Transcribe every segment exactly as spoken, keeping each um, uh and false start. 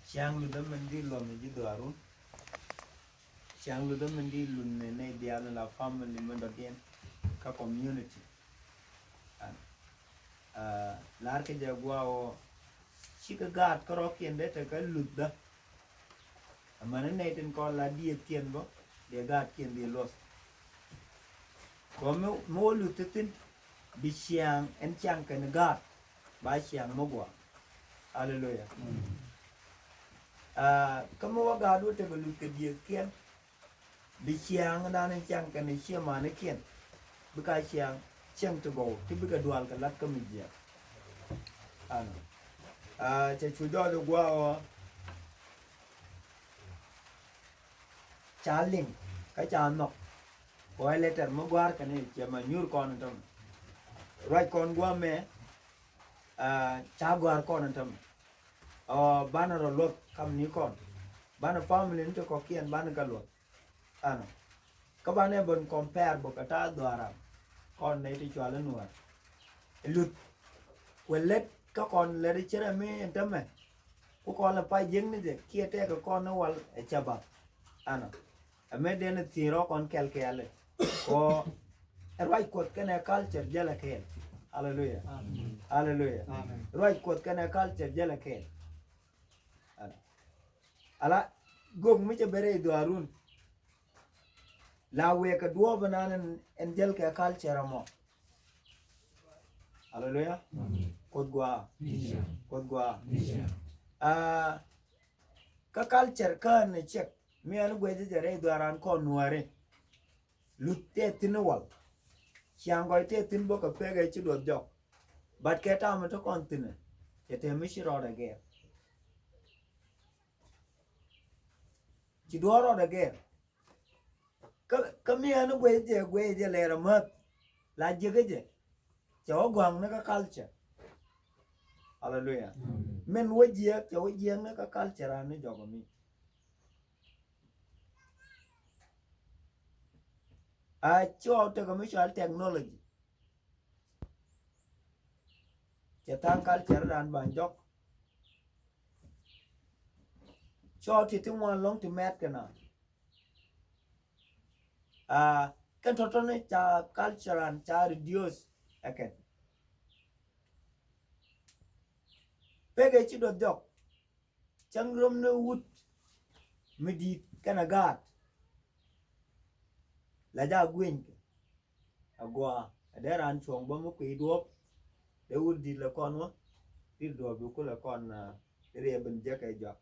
Ciaŋ luth ɛ mɛn di luɔm ni ji̱ dhuaarun. Ciaŋ luth ɛ mɛn di luth ni nɛy diaal ni la family mɛn dɔ̱diɛn kä community. An, ah, lar kɛ jɛ gua̱a̱ ɔ cikɛ gaat kärɔ̱kiɛn dee tekɛ luth dä. Amäni nɛy tin kɔn la diëëthkiɛn bä dee gaatkiɛn dee luɔth. Kɔ mi, mi wä luth thi̱thi̱n bi ciaŋ ɛn ciaŋ kɛn gaat ba ciaŋ mi gua̱a̱. Aleluya. Aa, kä mi wä gaat wä tekɛ luth kɛ diëëthkiɛn bi ciaŋ dan ɛn ciaŋ kɛn ciɛ manikiɛn. Bi ka ciaŋ cieŋ ti gɔw ti bikɛ dual kɛ lat kä mi jiɛk. An, aa, cɛ cu jɔɔc gua̱a̱ ɔ ca liŋ kä ca nhɔk. Kɔ ɛ lɛtɛr mi gua̱a̱r kɛn i̱ cɛ ma nyuur kɔn in tämɛ. Ruac kɔn gua̱a̱ mɛ, aa, ca gua̱a̱r kɔn in tämɛ. Ɔ, banɛ rɔ luɔth kam ni kɔn. Banɛ family ni ti kɔkiɛn banɛ kɛ luɔth. Ɛnɔ. Kä banɛ ben compare bä kɛ ta̱a̱ dhuaaran. Kɔn nɛy ti cual in nuäär. Luth. Kuɛ lät kä kɔn lät i̱ cierɛ mi in tämɛ. Ku kɔn lɛ pay jiäkni jɛ kiɛ tɛkɛ kɔn ni wal ɛ cɛ bath. Ɛnɔ. Ɛmɛ den thi̱i̱n rɔ kɔn kɛl kɛɛl. Kɔ ɛ ruac Kuɔth kɛnɛ culture jälɛ kɛɛl. Aleluya. Amen. Aleluya. Amen. Ruac Kuɔth kɛnɛ culture jälɛ kɛɛl. Ala, ala gök mi cɛ ben rɛy dhuaarun. La wëë kɛ duɔɔp ɛnan ɛn, ɛn jäl kɛ culture ɛmɔ. Aleluya. Amen. Kuoth gɔaa. Amen. Kuoth gɔaa. Amen. Ah, kä culture kä ni cɛk mi ɛn guɛc jɛ rɛy dhuaaran kɔn nuääri. Luth tëë thi̱n i̱ wal. Ciaŋ gɔy tëë thi̱n bä kɛ pek ɛ ci duɔth jɔk. But kɛ ta̱a̱ mi te kɔn thi̱n ɛ cɛ te mi ci rɔɔdɛ gɛɛr. Ci duɔɔr rɔɔdɛ gɛɛr. Kä, kä mi ɛn i̱ guɛc jɛ, guɛc jɛ lɛɛr amäth. La jiäkä jɛ. Cɛ wä gɔ̱a̱ŋ ni kä culture. Aleluya. Amen. Min wä jiäk, cɛ wä jiäk ni kä culture an ni jɔk ami. A cuɔ tekɛ mi cual technology. Cɛ tha̱a̱ŋ culture dan ban jɔk. Cuɔ ti ti ŋuan lɔŋ ti mɛt kɛ na. A kɛn tɔ̱tɔ̱ni ca culture an ca reduce ɛ kɛn. Pekɛ ci duɔth jɔk. Cäŋ röm ni wut mi di̱i̱t kɛnɛ gaat. La ja gueny kɛ. Agua a dee raan cuɔ̱ŋ bä mi kuiy duɔ̱ɔ̱p. Dee wut di̱i̱t lɛ kɔn wä. Di̱i̱t duɔ̱ɔ̱p bi kulɛ kɔn, ah, dee riɛ ben jek kɛ jɔak.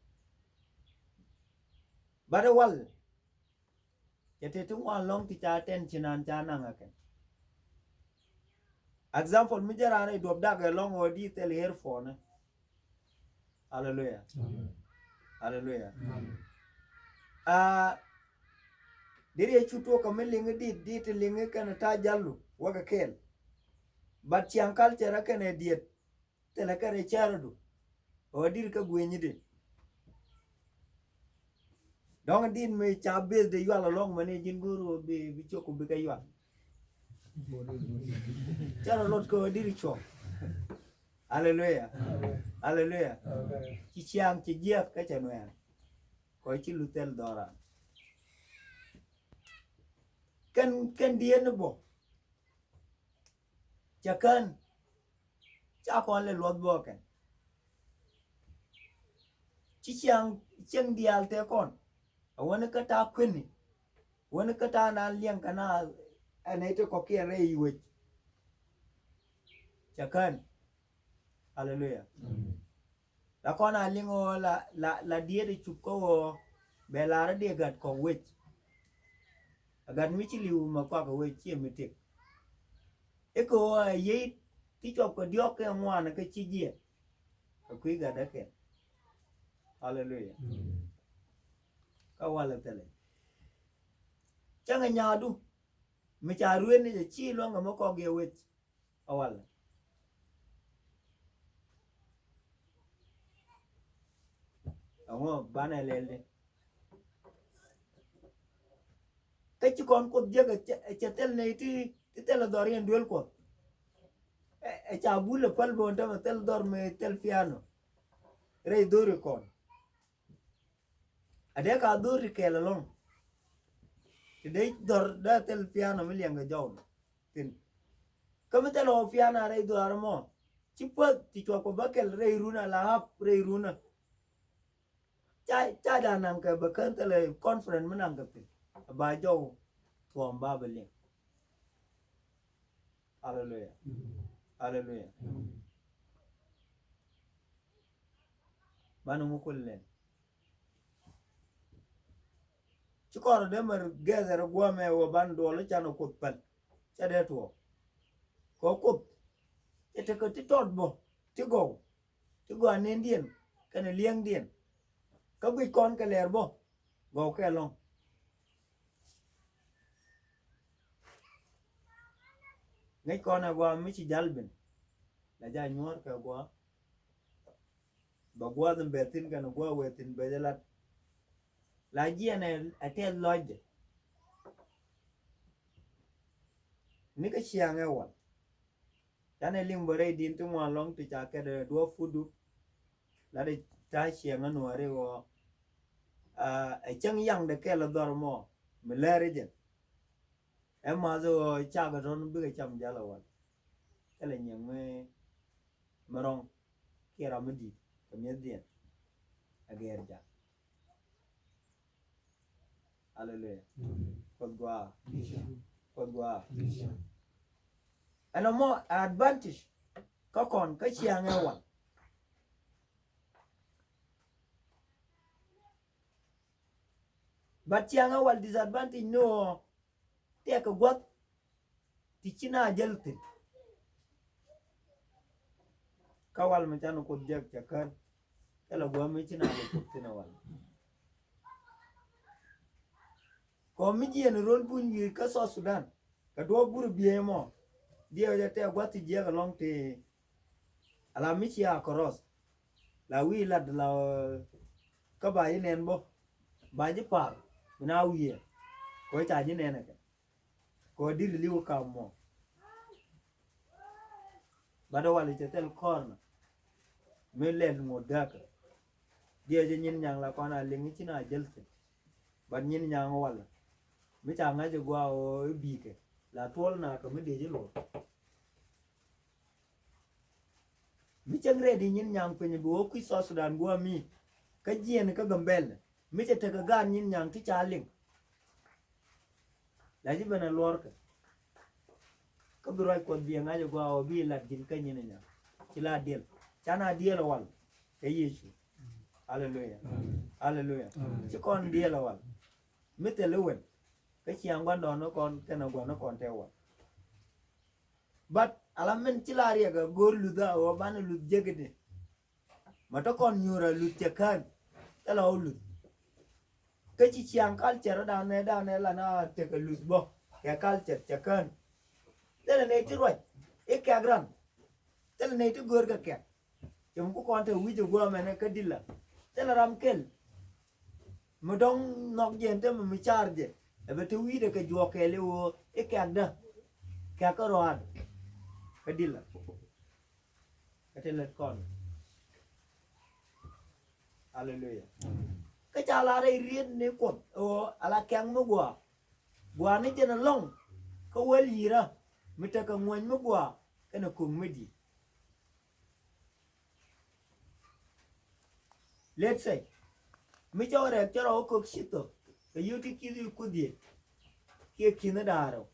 Bat ɛ wal. Cɛ te ti ŋuan lɔŋ ti ca tɛn ci naan ca naŋ ɛ kɛn. Example mi jɛ raan rɛy duɔ̱p dak ɛ lɔŋ ɣöö di thil earphone. Aleluya. Amen. Aleluya. Amen. Ah, diri ɛ cu tuɔk kɛ mi liŋi dit, dit liŋi kɛn ta̱a̱ jalu wäkɛ kɛɛl. But ciaŋ culture kɛn ɛ diet. Thilɛ kɛn ɛ cärädu. Ɣöö diri kɛ guinyidi. Dɔ̱ŋ dit mi ca beth de yual alɔŋ mani ji̱n go̱o̱r ɣöö bi, bi cok ku bikɛ yual. Cä rɔ lot kɛ ɣöö diri cuɔ̱k. Aleluya. Amen. Aleluya. Amen. Ci ciaŋ ci jiäk kä cɛ nuɛɛr. Kɔ ci luth thil dhɔran. Kɛn, kɛn dieen ni bɔ. Cɛ kän. Ca kɔn lɛ luɔth bɔ kɛn. Ci ciaŋ cieŋ diaal tëë kɔn. A wäni kä ta̱a̱ kueni. Wäni kä ta̱a̱ naan liɛŋ kɛ na ɛn ɛ ti kɔkiɛn rɛy i̱ wec. Cɛ kän. Aleluya. Amen. La kɔn a liŋ ɣöö la, la, la diet ɛ cuk kä ɣöö bɛ lar ɛ dee gat kɔk wec. A gat mi ci li̱w mɛ kuak ɛ wec ciɛ mi tëk. I̱ kɛ ɣöö a yiey ti cuɔp kɛ diɔ̱k kɛ ŋuan kä ci jiɛt. Kɛ kui̱ gat ɛ kɛn. Aleluya. Amen. Kä walɛ thilɛ. Cäŋɛ nyaadu. Mi ca ruëëni jɛ ci luäŋ kɛ mi kɔk yɛ wec. A walɛ. Ɛŋɔ banɛ lɛl di. Kä ci kɔn Kuoth jiäk ɛ cɛ, ɛ cɛ thil nɛy ti, ti thil dhɔr yɛn duel Kuɔth. Ɛ, ɛ ca bul ɛ päl bo̱o̱n tämɛ thil dhɔr mi thil piano. rɛy dhori kɔn. A dee ka dhori kɛɛl ɛlɔ̱ŋ. Ti dee dhɔr dee thil pianɔ mi liɛŋ kɛ jɔw thi̱n. Kä mi thil ɔ pianɔ rɛy dhori mɔ, ci puɔth ti cuɔp kɛ bäkɛl rɛy run a la hap rɛy run a. Ca, ca ja naŋ kɛ bä kän thilɛ conference mi naŋ kɛ piny. Ba jɔw thuɔm ba bä liŋ. Haleluya. Haleluya. Banɛ ŋu kul nɛn. Ci kɔr dee mɛ gɛthɛr guɔmɛ wä ban duɔl can Kuoth päl. Ca dee tuɔɔk. Kɛ Kuoth. Cɛ tekɛ ti tɔt bä. Ti gɔw. Ti gɔaa nɛndiɛn kɛnɛ liɛŋdiɛn. Kä guic kɔn kɛ lɛɛr bä gɔw kɛ lɔ̱ŋ. Ŋäc kɔn ɛ gɔaa mi ci jal ben. La ja nyuɔ̱ɔ̱r kɛ gɔaa. Bɛ gua̱a̱th in bɛ thi̱n kɛnɛ gua̱a̱th wee thi̱n bɛ jɛ lat. La jiɛn ɛ tɛth lɔcdɛ. Ni kä ciaŋ ɛ wal. Canɛ liŋ bä rɛy din ti ŋuan lɔŋ ti ca kɛt ɛ duɔ̱p putdu. La di ta̱a̱ ciɛŋä nuɔ̱ɔ̱ri ɣɔɔ. Ɛ cäŋ yaŋdɛ kɛl ɛ dhɔr mɔ mi lɛr ijɛn. Ɛ math ɣɔɔ cakɛ tɔn bikɛ cam jal ɛ wal. Kɛlɛ nyiɛŋ mi mi rɔŋ kiɛ ram mi di̱i̱t kɛ mi̱ethdiɛn. Ɛ gɛɛr jal. Haleluya. Kuoth gɔaa. Kuoth gɔaa. Ɛn ɔmɔ advantage kä kɔn kä ciaŋ ɛ wal. But ciaŋ ɛ wal disadvantage ni ɣɔɔ. Tɛkɛ gua̱th ti ci na jäl thi̱n. Kä wal mi canɛ Kuoth jek cɛ kän. Kɛ la gua̱th mi ci na jɛ Kuoth thi̱n ɛ wal. Kɔ mi jiɛn ro̱l buny wi̱i̱ kä South Sudan kɛ duɔ̱ɔ̱p bur biey mɔ. Diɛw jɛ tɛk gua̱th ti jiɛk ɛlɔ̱ŋ ti. Ala mi cia kɔrɔth la wi̱i̱ lat la. Kä ba ji̱ nɛn bä ba ji̱ par. Bi na wi̱i̱ ɛ kɔ ca ji̱ nɛn ɛ kɛ. Kɔ di̱t li̱w kam mɔ. Bat ɛ wal i̱ cɛ thil kɔr na mi lɛl ŋot gäkä. Diɛ jɛ nyin nyaŋ la kɔn a liŋ i̱ ci na jäl thi̱n. Bat nyin nyaŋ wal mi ca ŋa̱c ɛ gua ɣöö i̱ bi̱i̱kɛ la tuɔl na kɛ mi diɛ ji̱ luɔr. Mi cäŋ rɛɛt i̱ nyin nyaŋ piny bi wä kui̱ South Sudan guɔ mi kä jiɛn kä Gambɛl mi cɛ tekɛ gaat nyin nyaŋ ti ca liŋ. La ji̱ ben a luɔrkɛ. Kä bi ruac Kuɔth bi ɛ ŋa̱c ɛ gɔaa ɔ bi lat ji̱n kä nyin ɛ nyaŋ ci la diɛl. Can a diɛl ɛ wal kɛ Yecu. Aleluya. Aleluya. Ci kɔn diɛl ɛ wal mi thil i̱ wɛl. Kä ciaŋ gua̱ndɔɔŋnikɔn kɛnɛ gua̱nikɔn tɛ wal. But ala min ci la riɛk ɛ go̱o̱r luth a ɣöö banɛ luth jekitni. Ma te kɔn nyuur a luth cɛ kään. Thilɛ ɣä luth. Kä ci ciaŋ culture danɛ danɛ la na tekɛ luth bä kɛ culture cɛ kään. Thilɛ nɛy ti ruac i̱ kɛk ran. Thilɛ nɛy ti go̱o̱r kɛ kɛk. Cɛ mi ku kɔn te wi̱c ɛ gua̱a̱ mɛnɛ kä dilä. Thilɛ ram kel. Mi dɔ̱ŋ nhɔk jɛ ɛn te mi mi car jɛ ɛ bɛ te wi̱i̱dɛ kɛ juɔk kɛɛli ɣöö i̱ kɛkdä. Kɛk kä rɔaad kä dilä. Kä te lät kɔn. Aleluya. Kä ca la rɛy riet ni Kuɔth ɣöö ala kɛk mi gɔaa. Gɔaa ni jɛn ɛlɔ̱ŋ kä wäl yi̱rä mi tekɛ ŋuäny mi gɔaa kɛnɛ ko̱k mi di̱i̱t. Let's say mi cä wä rɛk cä rɔ wä kök cithɔ kɛ yio̱w ti ki̱th i̱ kuth yɛ kiɛ ki̱n i̱ da̱a̱r rɛw.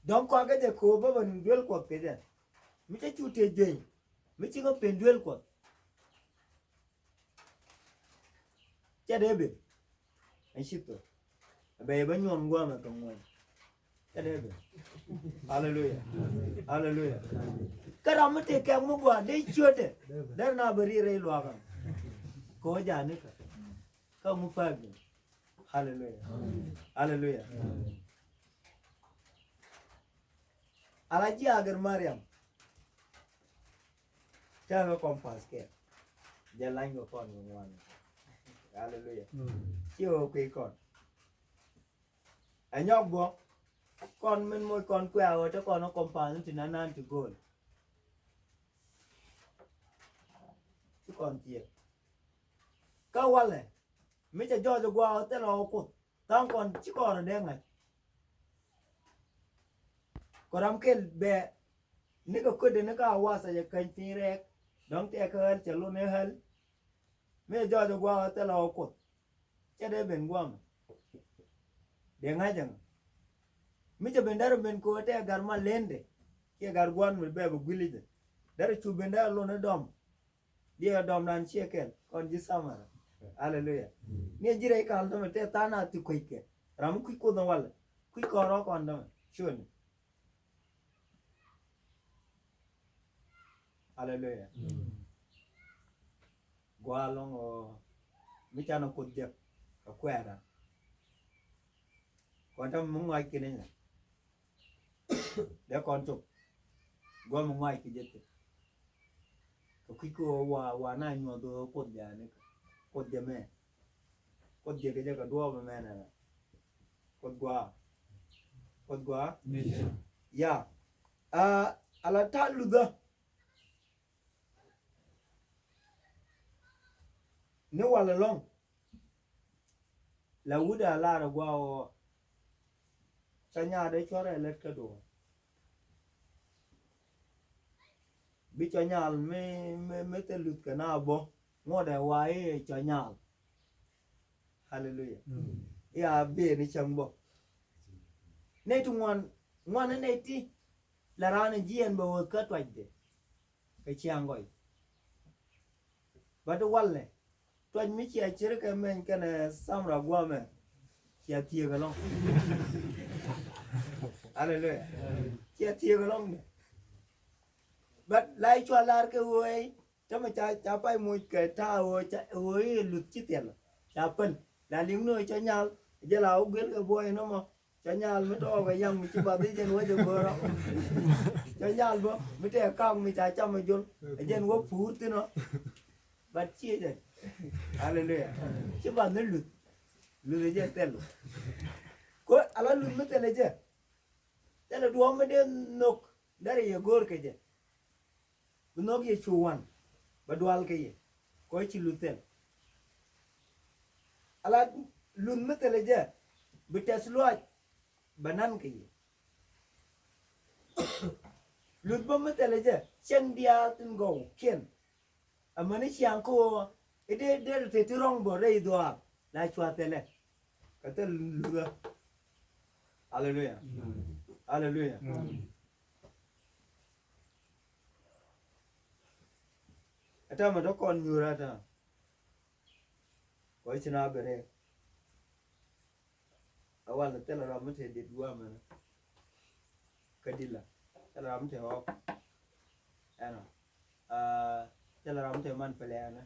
Dɔ̱ŋ kɔakɛ jɛ ko̱o̱p bä bä nuŋ duel Kuɔth kɛ jɛ mi cä cu tëë juey mi ci ŋä pen duel Kuɔth. Cɛ dee ben. Ɛn ci thok. Ɛ bɛ yɛ bä nyuɔn gua̱a̱mɛ kɛ ŋuɔ̱ny. Cɛ dee ben. Aleluya. Aleluya. Kä ram mi tëë kɛk mi gua̱a̱ dee ciötdɛ. Dee na bɛ ri rɛy luakä. Kɛ wä ja̱a̱ni kä. Kä ŋu pa̱a̱k ni. Aleluya. Aleluya. Ala ji̱ agɛr Mariam. Tɛ̈ŋɛ kɔm pa̱th kɛ jɛ lany kɛ kɔn kɛ ŋuan. Aleluya. Ci ɣöö kui̱ kɔn ɛ nyɔk bɔ kɔn min moc kɔn kuɛ a ɣöö te kɔn ɛ kɔm pa̱th ni ti nanan ti go̱o̱l. kɔn thiek. Kä walɛ mi cɛ jɔɔc ɛ gua̱a̱ ɔ thilɛ ɔ Kuoth tha̱a̱ŋ kɔn ci kɔn rɔ dee ŋa̱c. Kɔ ram kɛl bɛ nikɛ kötdɛ ni ka wasɛ jɛ käny piny rɛɛk. Dɔ̱ŋ tɛɛkä ɣäl cɛ lun i̱ ɣäl. Mi cɛ jɔɔc ɛ gua̱a̱ ɔ thilɛ ɔ Kuoth. Cɛ dee ben guam. Dee ŋa̱c ɛŋ. Mi cɛ ben derɛ ben ko̱ tɛ gar ma lendɛ kiɛ gar guan mi bɛ bɛ guili jɛ. Derɛ cu ben derɛ lon i̱ dɔm. Diɛ dɔm nan ciɛ kɛl kɔn ji̱ samara. Aleluya. Ni ji̱ rɛy kal dɔmɛ tɛ than a thi kueckɛ. Ram mi kui̱ Kuoth in walɛ kui̱ kɔn rɔ kɔn dɔmɛ. Cuɛ ni. Aleluya. Gua lɔŋ ɔ mi canɛ Kuoth jek kɛ kuɛɛra. Kɔn tɛ mi ŋɔac kini nyɛ. Dee kɔn cop. Gua mi ŋɔac ki jek kɛ kui̱ ki ɔ wa wa na nyuɔth ɔ Kuoth jani. Kuoth jɛ mɛ. Kuoth jɛ kɛ jɛ kɛ duɔɔp mɛ nɛ. Kuoth gua. Kuoth gua. Ya. A ala ta ludhä. Ni wal ɛlɔ̱ŋ. La wut a lar a gua ɔ. Ca nyaat ɛ cuarɛ lät kä duɔ̱ɔ̱r. Bi cɔ nyal mi mi mi thil luth kɛ na bɔ ŋuɔt ɛ wa i̱ cɔ nyal. Haleluya. I̱ a ben i̱ cäŋ bɔ. Nɛy ti ŋuan ŋuan i̱ nɛy ti la raan i̱ jiɛn bɛ ɣöth kä tuacdɛ. Kɛ ciaŋ gɔy. But walɛ tuac mi cia cir kɛ meny kɛnɛ samra guamɛ. Cia thiek ɛlɔŋ. Haleluya. Cia thiek ɛlɔŋ ni. But la i̱ cua lar kɛ ɣöö ɛ tämɛ ca ca pay muc kɛ ta̱a̱ ɣöö ca ɣöö i̱ luth ci thil. Ca päl la liŋ ni ɣöö cä nyal jɛ la wä guel kɛ buɔy nɔmɔ. Cä nyal mi tɔɔk ɛ yaŋ mi ci bath i̱ jɛn wä jɛ go̱o̱rä. Cä nyal bä mi tɛɛ ka̱a̱k mi ca cam ɛ jol ɛ jɛn wä puur thi̱n ɔ. But ciɛ jɛ. Haleluya. Ci bath ni luth. Luth ɛ jɛ thɛl. Ko ala luth mi thɛl ɛ jɛ. Thɛl ɛ duɔ̱ɔ̱m mi dee nhök derɛ yɛ go̱o̱r kɛ jɛ. Bi nhɔk yɛ cu wan bɛ dual kɛ yɛ kɔ ci luth thil. Ala luth mi thil jɛ bi tɛth luac bɛ nan kɛ yɛ. Luth bä mi thil jɛ cieŋ diaal tin gɔw kiɛn. Amäni ciaŋ kä ɣöö i̱ dee dee te ti rɔ̱ŋ bä rɛy dhuaar la cua thilɛ. Kɛ thil luthä. Aleluya. Aleluya. Ɛ täämɛ tɔ kɔn nyuur ɛ täämɛ. Kɔ i̱ ci na bɛ rɛɛ. Ɛ wal thilɛ ram mi te dit guamɛnɛ. Kä dilä thilɛ ram mi te ɣɔk. Ɛnɔ. Aa thilɛ ram mi te man pɛlɛ ɛnɛ.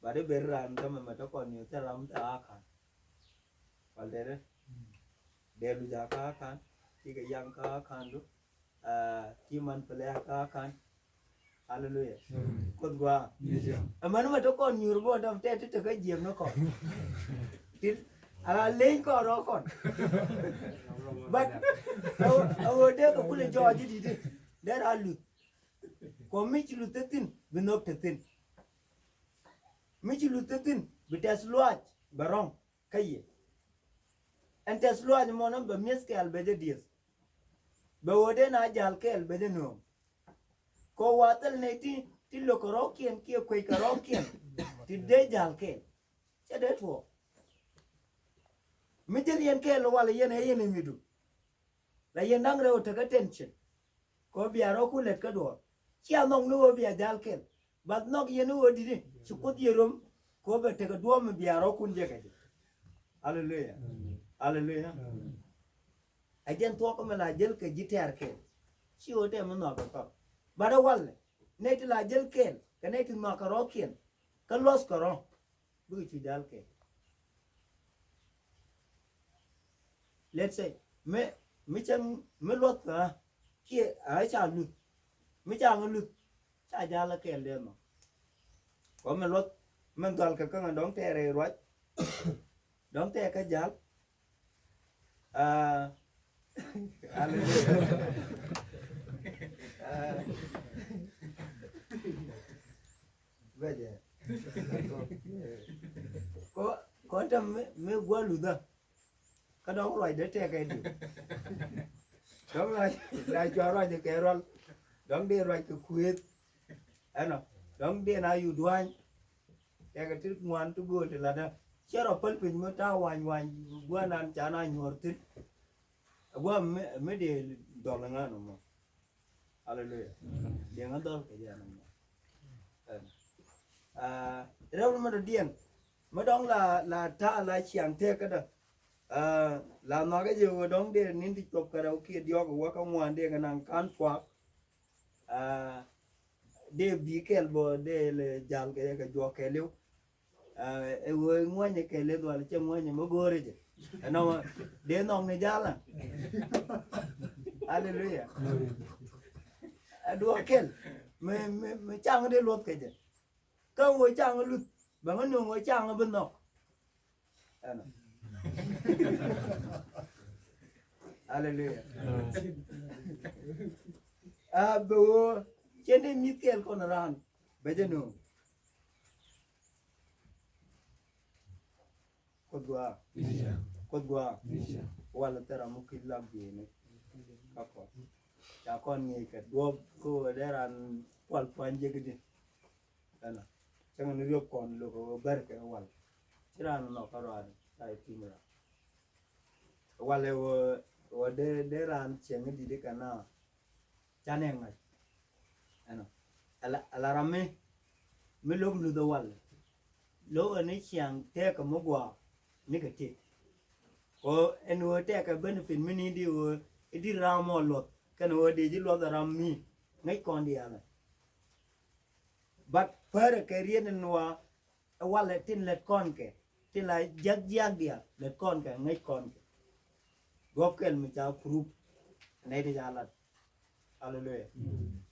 Ba di ber ran täämɛ mɛ tɔ kɔn nyuur thilɛ ram mi te ɣakan. Wal dee dee. Dee luth a kä ɣakan. Ti kɛ yaŋ kä ɣakan du. Aa ti man pɛlɛ a kä ɣakan. Haleluya. Kuoth gua. Ɛmɛn mɛ tɔ kɔn nyuur bä dɔm tɛ ti te kä jiɛm ni kɔn. Ti ala leny kɔn rɔ kɔn. But a wä dee kɛ kulɛ jɔɔc di di dee ra luth. Kɔ mi ci luth te thin bi nhök te thin. Mi ci luth te thin bi tɛth luaac bɛ rɔŋ kä yɛ. Ɛn tɛth luaac mɔnɔ bɛ mi̱eth kɛɛl bɛ jɛ dieth. Bɛ ɣöö dee na jal kɛɛl bɛ jɛ nööŋ. Kɔ wa thil nɛy ti ti lo̱k kɛ rɔ̱kiɛn kiɛ kuec kɛ rɔ̱kiɛn ti dee jal kɛɛl. Cɛ dee tuɔɔk mi jɛl yɛn kɛɛl wal yɛn ɛ yɛn ɛ mi̱du. La yɛn da̱ŋ rɛw tekɛ tension. Kɛ ɣöö bia rɔ̱kun lät kä duɔ̱ɔ̱r cia nhɔk ni ɣöö bia jal kɛɛl. Bath nhɔk yɛn ni ɣöö di̱t ni ci Kuoth yɛ rom. Kɛ ɣöö bɛ tekɛ duɔ̱ɔ̱r mi bia rɔ̱kun jɛ kɛ jɛ. Aleluya. Aleluya. Ɛ jɛn thuɔ̱k mi la jäl kɛ ji̱ tɛ̈r kɛɛl. Ci ɣöö tɛm mi nhɔk kɛ kɔk. Bat ɛ walɛ nɛy ti la jäl kɛɛl kɛ nɛy ti nhɔk kɛ rɔ̱kiɛn. Kä luɔth kɛ rɔ̱ bikɛ cu jal kɛɛl. Let's say mi mi cäŋ mi luɔth kä kiɛ a ca luth. Mi ca ŋä luth ca jal kɛɛl dee nhɔk. Kɔ mi luɔth mi dhɔl kɛ käŋä dɔ̱ŋ tɛɛr rɛy ruac. Dɔ̱ŋ tɛɛr kä jal. Aa, haleluya. Aa, Bɛ jɛ. Kɔ, kɔn tɛ mi, mi guɔ luthä. Kä dɔ̱ŋ ruacdɛ tɛkɛ diw. Dɔ̱ŋ la, la cua ruacdɛ kɛ rual. Dɔ̱ŋ dee ruac kɛ kuëëth. Ɛnɔ. Dɔ̱ŋ dee na yu duany. Tɛkɛ ti ŋuan ti gööl ti latdä. Cɛ rɔ päl piny mi ta̱a̱ wany wany guanan ca na nyuɔr thi̱n. Guam mi, mi dee dhɔl ŋa nɔmɔ. Aleluya. Dee ŋa dhɔl kɛ jɛ nɔmɔ. Ɛn. Ah, rɛw mi dɔ̱diɛn. Mi dɔ̱ŋ la, la ta̱a̱ la ciaŋ tëëkädä. Ah, la nhɔakä jɛ ɣöö dɔ̱ŋ dee ni̱n ti cuɔp kɛ rɛw kiɛ diɔ̱k wä kä ŋuan dee kɛ naŋ ka̱n puak. Ah, dee bi kɛl bä dee lɛ jal kɛ jɛ kɛ juɔk kɛɛliw. Ah, ɛ ɣöö ŋuanyɛ kɛɛliw dhual cɛ ŋuanyɛ mi go̱o̱rɛ jɛ. Ɛnɔ dee nhɔk ni jal a. Aleluya. Ɛ duɔk kɛl mi, mi, mi caŋ dee luɔth kɛ jɛ. Kä ɣöö caŋ luth bɛ ŋä nöŋ ɣöö caŋ bi nhɔk. Ɛnɔ. Aleluya. A bɛ ɣöö cɛ ni mi̱th kɛɛl kɔn raan bɛ jɛ nöŋ. Kuoth gɔaa. Kuoth gɔaa. Wal thɛra muk ki lak bieni. Ka kɔn ca kɔn ŋi̱i̱c kɛ duɔp kä ɣöö dee raan kual pua̱ny jek di. Ɛnɔ cäŋ ni riop kɔn lo̱k ɣöö bɛr kɛ wal. Ci raan nɔk kä rɔaani ca i̱ ti̱i̱m raan. Wal ɛ ɣöö, ɣöö dee, dee raan cieŋ i̱ di̱t i̱ kɛ na ca nɛ ŋa̱c. Ɛnɔ ala, ala ram mi, mi lo̱k luth ɛ wal. Lo̱k ɛ ni ciaŋ tɛɛk kɛ mi gua̱a̱ ni kɛ tëk. Kɛ ɣöö ɛn ɣöö tɛɛk kɛ benefit mi ni di ɣöö i̱ di̱t ram mɔ luɔth kɛn ɣöö dee ji̱ luɔth ɛ ram mi ŋäc kɔn diaal ɛ. But pärɛ kɛ riet in wa ɛ walɛ tin lät kɔn kɛ tin la jiak jiak diaal lät kɔn kɛ ŋäc kɔn kɛ. Duɔp kɛl mi ca kurup nɛy ti ca lat. Aleluya.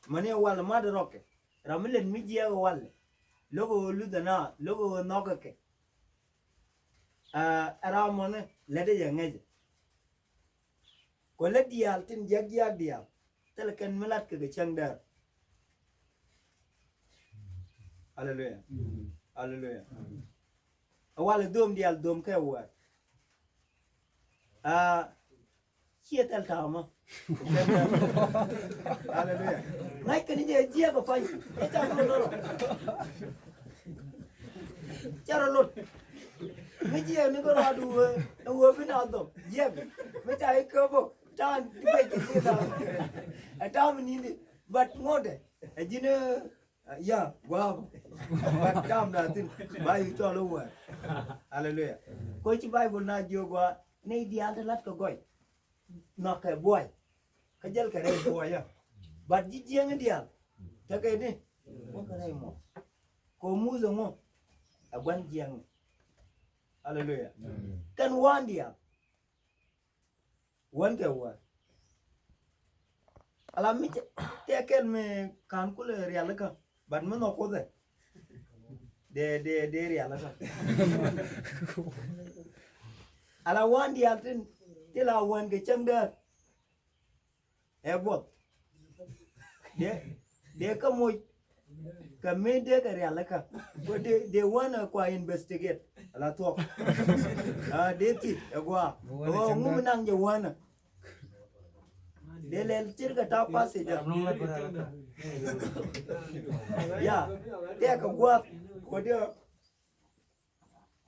Mani ɛ walɛ mat rɔkɛ ram mi lät mi jiɛk ɛ walɛ. Lo̱k ɛ ɣöö luthɛ na lo̱k ɛ ɣöö nhɔkɛ kɛ. Ɛ ram mɔni lät ɛ jɛ ŋäcɛ. Kɔ lät diaal tin jiak jiak diaal thilɛ kɛn mi lat kɛ kɛ cäŋ däär. Aleluya. Aleluya. Ɛ walɛ dhom diaal dhom kɛ wɛɛr. Aa, ciɛ thɛl ta̱a̱ mɔ. Aleluya. Ŋa̱c kɛn jɛ jiɛk ɛ pany ɛ ca rɔ lorɔ. Ca rɔ lot. Mi jiɛk ni kɛ rɔadu ɛ wee bi na dhɔm jiɛk. Mi ca i̱ köp ɔ ta̱a̱ ti bɛc kɛ jiɛk ta̱a̱. Ɛ ta̱a̱ mi ni̱ni. But ŋotdɛ ɛ ji̱n ɛ ya gua̱a̱p. But ta̱a̱ mi na thi̱n ba yi cɔl ɛ wee. Aleluya. Koci Baibol na jiök gua̱a̱ nɛy diaal ti lat kɛ gɔy. Nhɔakɛ buay. Kä jäl kɛ rɛy buɔyä. But ji̱ jiäŋ diaal tekɛ di wä kɛ rɛy muɔ̱th. Kɛ muth ɛŋu ɛ gua̱n jiäŋ. Aleluya. Kɛn wa̱a̱n diaal wän kɛ wä. Ala mi tɛ kɛl mi ka̱n kulɛ rialikä. But mi nhɔk Kuoth ɛ dee, dee, dee rialikä. Ala wa̱a̱n diaal tin ti la wän kɛ cäŋ däär. Ɛ buɔth dee, dee kä moc kɛ mi dee kɛ rialikä. Kɛ dee, dee wänä kua investigate ala thuɔk. Aa, dee thit ɛ gua̱a̱ ɛ ɣöö ŋu mi naŋ jɛ wänä. Dee lɛl cir kɛ ta̱a̱ passage. Ya tɛɛkɛ gua̱a̱th kɛ dee.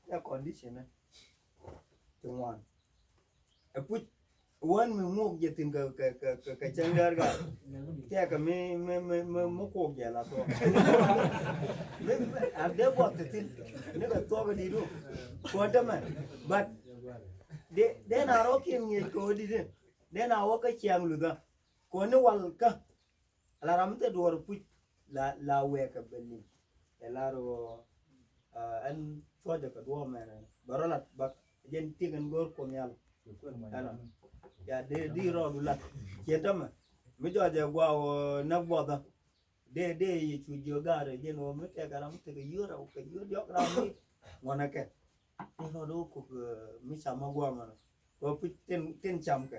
Tɛɛ condition ni ti ŋuan. Ɛ puc wän mi ŋuɔk jɛ thi̱n kɛ, kɛ, kɛ, kɛ, kɛ cäŋ däär gaa. Tɛɛkɛ mi, mi, mi, mi, mi kuɔk jɛ la thuɔk. Mi, mi, a dee buɔth ti thi̱n ni kɛ thuɔk di du. Kuɔn tämɛ. But dee, dee na rɔ kiɛn ŋi̱eec kɛ ɣöö di di. Dee na wä kä ciaŋ luthä. Kɔn ni wal kä. Ala ram mi thil duɔɔr puc la, la wɛɛkɛ bɛ liŋ. Ɛ lar ɣöö, ah, ɛn thuɔcɛ kɛ duɔɔr mɛnɛ bɛ rɔ lat bak jɛn tik ɛn go̱o̱r Kuoth Nhial. Ɛnɔ ya dee di rɔɔdu lat. Ciɛ tämɛ mi jɔɔcɛ gua̱a̱ ɣöö näk buɔthä. Dee, dee Yecu jiök ga̱a̱rɛ jɛn ɣöö mi tɛkɛ ram mi tekɛ yio̱o̱rɛ kɛ yio̱o̱r diɔ̱k ram mi ŋuɔ̱nɛ kɛ. Dee rɔɔdu kuk, eh, mi cam ma gua̱a̱ mɛnɛ ɣöö puc tin, tin cam kɛ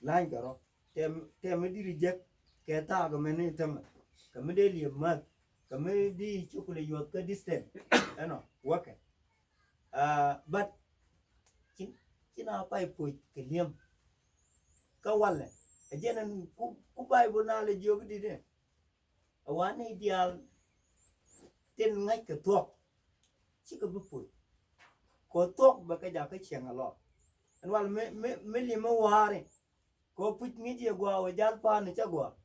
la̱ny kɛ rɔ. Tɛm, tɛm mi diri jek kɛ thaak mɛn ni tämɛ kɛ mi dee liep mäth. Kɛ mi di cukul yuɔth kä distance. Ɛnɔ, wäkɛ. Ah, but ci, ci na pay puc kɛ liɛm. Kä walɛ, ɛ jɛn ɛn ku, ku Bible na lɛ jiök di dɛ. Ɛ wa ni diaal tin ŋa̱c kɛ thuɔ̱k. Cikɛ bi puc. Kɛ thuɔ̱k bɛ kɛ jakä cieŋ a lɔ. Ɛn wal mi, mi, mi lim mi wa̱a̱ri. Kɛ puc ŋi̱c yɛ gua wä jal pa̱a̱ni cä gua.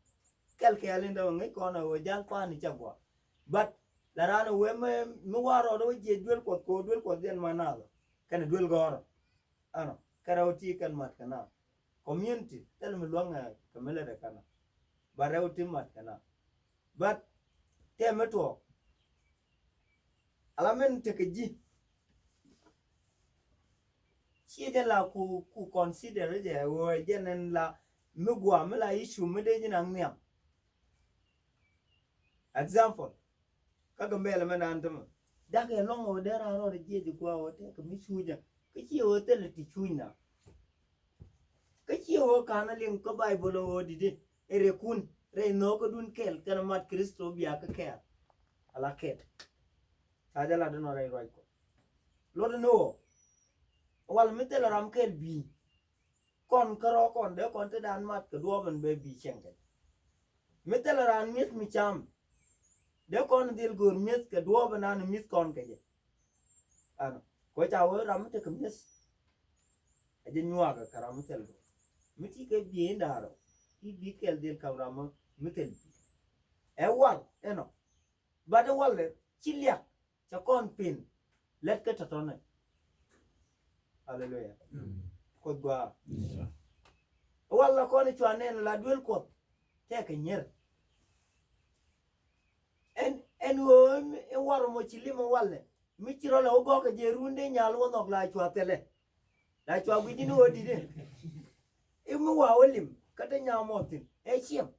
Kɛl kɛɛl in dee wä ŋi̱c kɔn wä jal pa̱a̱ni cä gua. But la raan wee mi, mi wa̱a̱ rɔɔdɛ wä jiɛ duel Kuɔth kɛ wä duel Kuɔth jɛn ma naath. Kɛn duel gɔ̱rä. Ɛnɔ, kɛ rɛw ti kɛn mat kɛ na. Community, thil mi luäŋɛ kɛ mi lɛ dɛ kɛn na. Ba rɛw ti mat kɛ na. But tɛmɛ tuɔɔk. Ala min tekɛ ji̱. Ciɛ jɛ la ku, ku consider jɛ wee jɛ nɛn la mi gua mi la issue mi dee ji̱ naŋ nhiam. Example, kä Gambɛl mɛ nan tämɛ. Dak yɛ lɔŋ wä dee ran rɔɔdɛ jiɛ ji̱ gua wä tɛk mi cuunyä. Kä ciɛ wä thilɛ ti cuuny na. Kä ciɛ wä ka̱n liŋ kä Bible wä didi. Ɛ rɛkun, rɛy nhɔkä dun kɛl, kɛn mat Kristo bia kä kɛɛl. Ala kɛl. Ca jɛ lat inɔ rɛy ruac kɔ. Luɔt ni wä. Wal mi thilɛ ram kɛl bii. Kɔn kärɔ kɔn dee kɔn te dan mat kɛ duɔɔp ɛn bɛ bi cieŋ kɛ. Mi thilɛ raan mi̱eth mi cam. Dee kɔn dhil go̱o̱r mi̱eth kɛ duɔɔp ɛn an mi̱eth kɔn kɛ jɛ. Ɛnɔ. Kɔ ca wee ram mi tekɛ mi̱eth. A jɛ nyuak kɛ ram mi thil duɔɔp. Mi ti kɛ biey in da̱a̱r ɔ. I̱ bi kɛl dhil kam ram mi thil bi. Ɛ wal ɛnɔ. Bat ɛ wal ɛ ci liak. Cɛ kɔn pin lɛt kä tɔ̱tɔ̱nɛ. Aleluya. Kuoth gɔaa. Wal la kɔn i̱ cua nɛn la duel Kuɔth tɛkɛ nyier. Ɛn, ɛn ɣöö i̱ war mɔ ci lim i̱ walɛ mi ci rɔ lɛ wä gɔ̱kɛ jɛ run dee nyal wä nhɔk la cua thɛlɛ. La cua gui̱c in ɣöö di̱t in i̱ mi wa wä lim kä te nyam mɔ thi̱n ɛ ciɛm.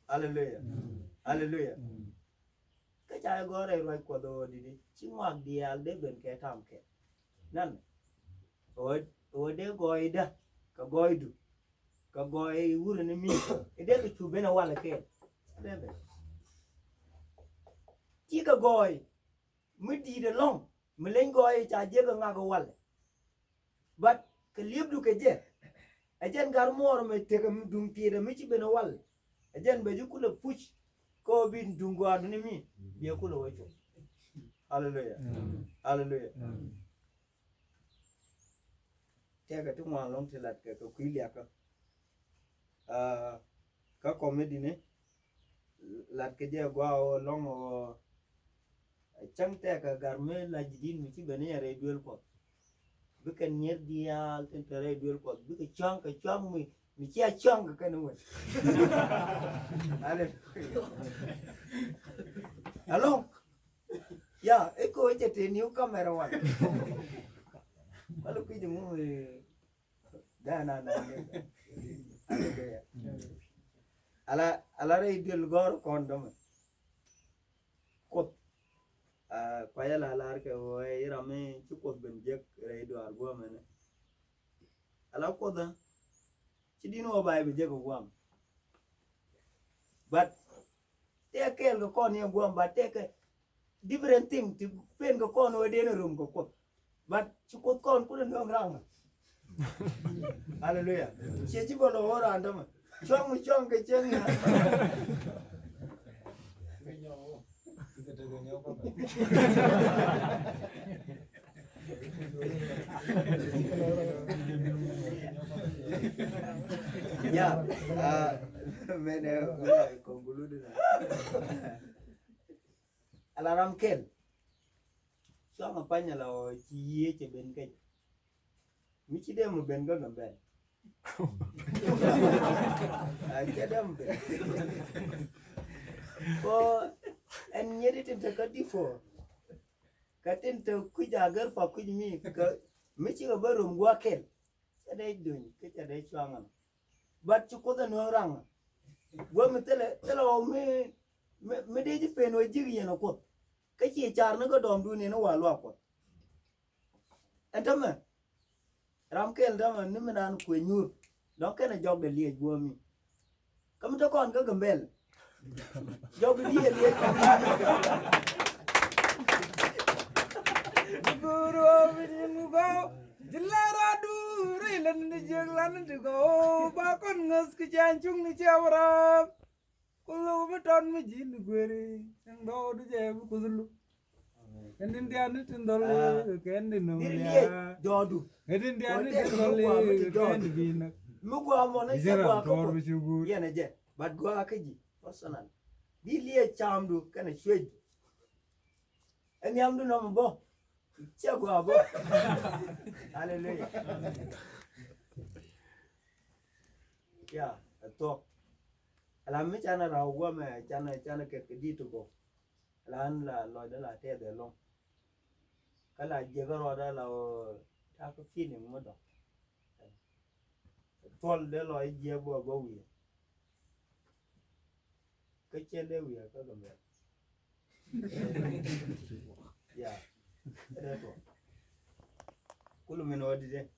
Aleluya. Aleluya. Kä ca jɛ gɔ̱r rɛy ruac Kuɔth ɣöö di̱t ci ŋɔak diaal dee ben kɛ tam kɛ. Nan ɣöö, ɣöö dee gɔɔydä kɛ gɔɔydu kɛ gɔɔy wurɛ ni mi i̱ dee kɛ cu ben ɛ walɛ kɛɛl. Dee ben ci kɛ gɔɔy mi di̱i̱t ɛlɔ̱ŋ mi leny gɔɔy ca jiäk ɛ ŋak ɛ walɛ. But kɛ li̱epdu kɛ jɛ ɛ jɛn gat muɔɔr mɛ tekɛ mi duŋ tiɛɛt ɛ mi ci ben ɛ wal. Ɛ jɛn bɛ ji̱ kulɛ puc kä ɣöö bi duŋ gɔaa duni mi biɛ kulɛ wä cuɔp. Aleluya. Aleluya. Tɛkɛ ti ŋuan lɔŋ ti lat kɛ kɛ kui̱ liakä. Aa, kä kɔmidini lat kɛ jɛ gua ɣöö lɔŋ ɣöö cäŋ tɛkɛ gar mi la ji̱ di̱t mi ci ben i̱ rɛy duel Kuɔth. Bikɛ nyier diaal tin te rɛy duel Kuɔth bikɛ cuaŋ kɛ cuaŋ mi, mi cia cuaŋ kɛ kɛn wec. Aleluya. Alɔŋ. Ya, iko cɛ te new camera wan. Wala kui̱ jɛ ŋu. Ala, ala rɛy duel gɔr kɔn dɔmɛ. Kuoth. Aa, kuayɛ la lar kɛ wee iram mi ci Kuoth ben jek rɛy duar guɔmɛ ni. Ala Kuoth ci din wä bay bi jek guam. But tɛk kɛɛl kɛ kɔn ni guam, but tɛk kɛ different thing ti pen kɛ kɔn wä den rum kɛ Kuoth. But ci Kuoth kɔn kulɛ nöŋ raŋ. Aleluya. Ciɛ ci bä lɔ wä raŋ dämɛ. Cuaŋ mi cuaŋ kɛ cieŋ ya. Ya, ah, mɛnɛ, mɛnɛ conclude na. Ala ram kɛl. Cuaŋ a pany ala ɔ ci yiee cɛ ben kɛc. Mi ci dee mi ben kä Gambɛl. A cɛ dee mi ben. Ko ɛn nyet itin te kä difo. Kä tin te kui̱ a gɛr pa kui̱ mi kä mi ci kɛ bä rom gua̱ kɛl. Cɛ dee duny kä cɛ dee cuaŋ ɛn. But ci Kuoth ɛ nuɔ̱ŋ raŋ. Gua̱ mi thilɛ, thilɛ ɔ mi, mi, mi dee ji̱ pen wä ji̱k yɛn ɛ Kuoth. Kä ci car ni kä dɔmdun in wa luaak Kuɔth. Ɛn tämɛ ram kɛl tämɛ ni mi naan kuɛ nyuur. Dɔ̱ŋ kɛn ɛ jɔk dɛ liɛc guɔ̱ɔ̱mi. Kä mi te kɔn kä Gambɛl. Jɔk di yɛ liɛ. Jiburu wa bi ni mu gaw. Jilara du ri lan di jek lan di gaw. Ba kɔn ŋäth ki can cung ni cɛ wara. Kulu mi tɔn mi ji̱n gueri. Ɛn dɔw di jɛ bi kuthulu. Kɛn din diani tin dhɔli kɛn di nɔŋ lia̱a̱. Jɔdu. Kɛn din diani tin dhɔli kɛn di bi nak. Mi gua mɔ ni cɛ gua kɛ pɔ. Yɛn ɛ jɛ. But gua kɛ ji̱ personal. Di liɛ camdu kɛn ɛ cuec. Ɛ nhiamdu nɔmɔ bɔ. Cɛ gua bɔ. Hallelujah. Ya, ɛ thuɔk. Ala mi canɛ raw gua mɛ canɛ canɛ kɛ kɛ di tu bɔ. Lan la lɔcdä la tɛth ɛlɔ̱ŋ. Kä la jiäkä rɔɔdä la ɣöö ta̱a̱ kä feeling mi dɔ̱ŋ. Thuɔl dee lɔc jiäk bä bä wi̱i̱. Kä cien dee wi̱i̱ kä Gambɛl. Ya. Kä dee thuɔl. Kulu min ɣöö di dee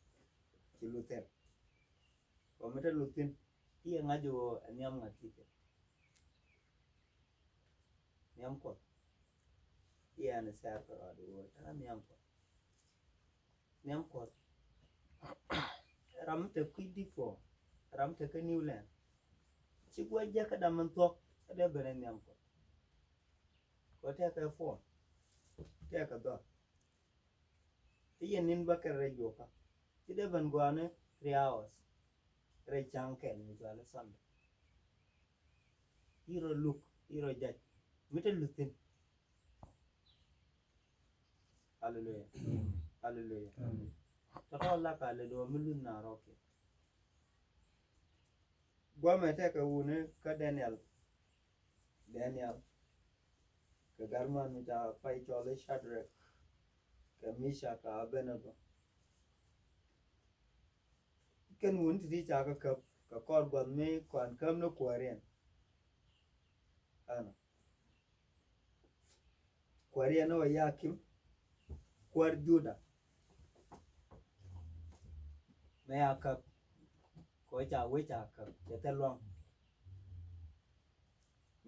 ci luth thil. Kɔ mi te luth thi̱n i̱ ɛ ŋa̱c ɣöö ɛ nhiam ŋa̱c thi̱n. Nhiam Kuɔth. Iɛn sɛr kɛ rɔɔd iwä ta̱a̱ nhiam Kuɔth. Nhiam Kuɔth. Ram mi te kui̱ di puɔ ram mi te kä New Land. Ci guɔ jiäkä dam min thuɔ̱k kä dee ben ɛ nhiam Kuɔth. Kɔ tɛkɛ puɔ tɛkɛ dhɔr. I̱ yɛn ni̱n bä kɛn rɛy juɔkä ci dee ben gɔaa ni three hours. Rɛy ca̱ŋ kɛl mi cɔal i̱ Sunday. I̱ rɔ luk i̱ rɔ jac mi te luth thi̱n. Aleluya. Aleluya. Tɔ̱tɔ̱ lak aleluya mi luth na rɔɔkiɛn. Guamɛ tɛkɛ wuni kä Daniel. Daniel kɛ garman mi ca pay cɔl i̱ Shadrach kɛ Meshach kɛ Abednego. Kɛn wuni ti̱ti̱ ca kä käp kɛ kɔr gua̱th mi kɔn käp ni kuääriɛn. Ɛnɔ kuääriɛn ni wä Yakim kuäär Juda. Mɛ a käp kɔ ca wec a käp cɛ thil luaŋ.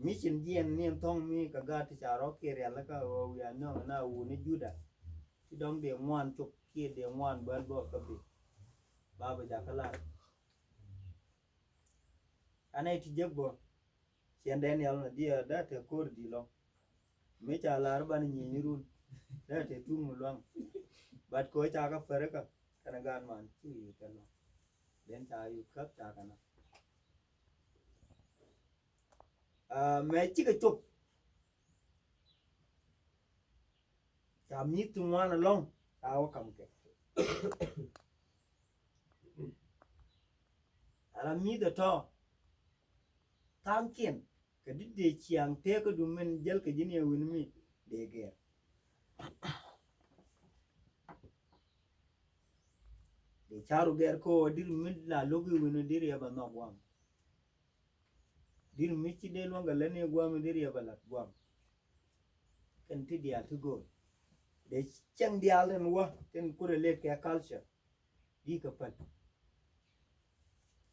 Mi cin jiɛn ni ɛn thɔŋ mi kɛ gaat ti ca rɔ kiɛ rial kä ɣöö wiaa nöŋ na wuni Juda. Ti dɔŋ dee ŋuan cop kiɛ dee ŋuan bäl bä kä bi. Ba bɛ jakä lar. Anɛ ti jek bä. Ciɛn Daniel na diɛ dee te ko̱r di lɔ. Mi ca lar ban nyieny run dee te tuŋ mi luaŋ. Bat kɛ ɣöö ca kä Perika kɛnɛ gaat man ci wi̱i̱ kɛ lɔ. Den ca yuk käp ca kɛ na. Aa, mɛ cikɛ cop. Ca mi̱th ti ŋuan ɛlɔ̱ŋ ca wä kam kɛ. Ala mi̱th ɛ tɔ̱ tha̱a̱ŋkiɛn kɛ di̱t dee ciaŋ teekädu min jäl kɛ ji̱n yɛ wi̱n mi dee gɛr. Dee ca̱ru gɛr kä ɣöö di̱r mi la lo̱k i̱ wi̱n di̱r yɛ bɛ nhɔk guam. Di̱r mi ci dee luäŋ kɛ lät ni guam di̱r yɛ bɛ la̱t guam. Kɛn ti diaal ti go̱o̱l dee cieŋ diaal tin wä tin kurɛ lek kɛ culture. Di kɛ päl.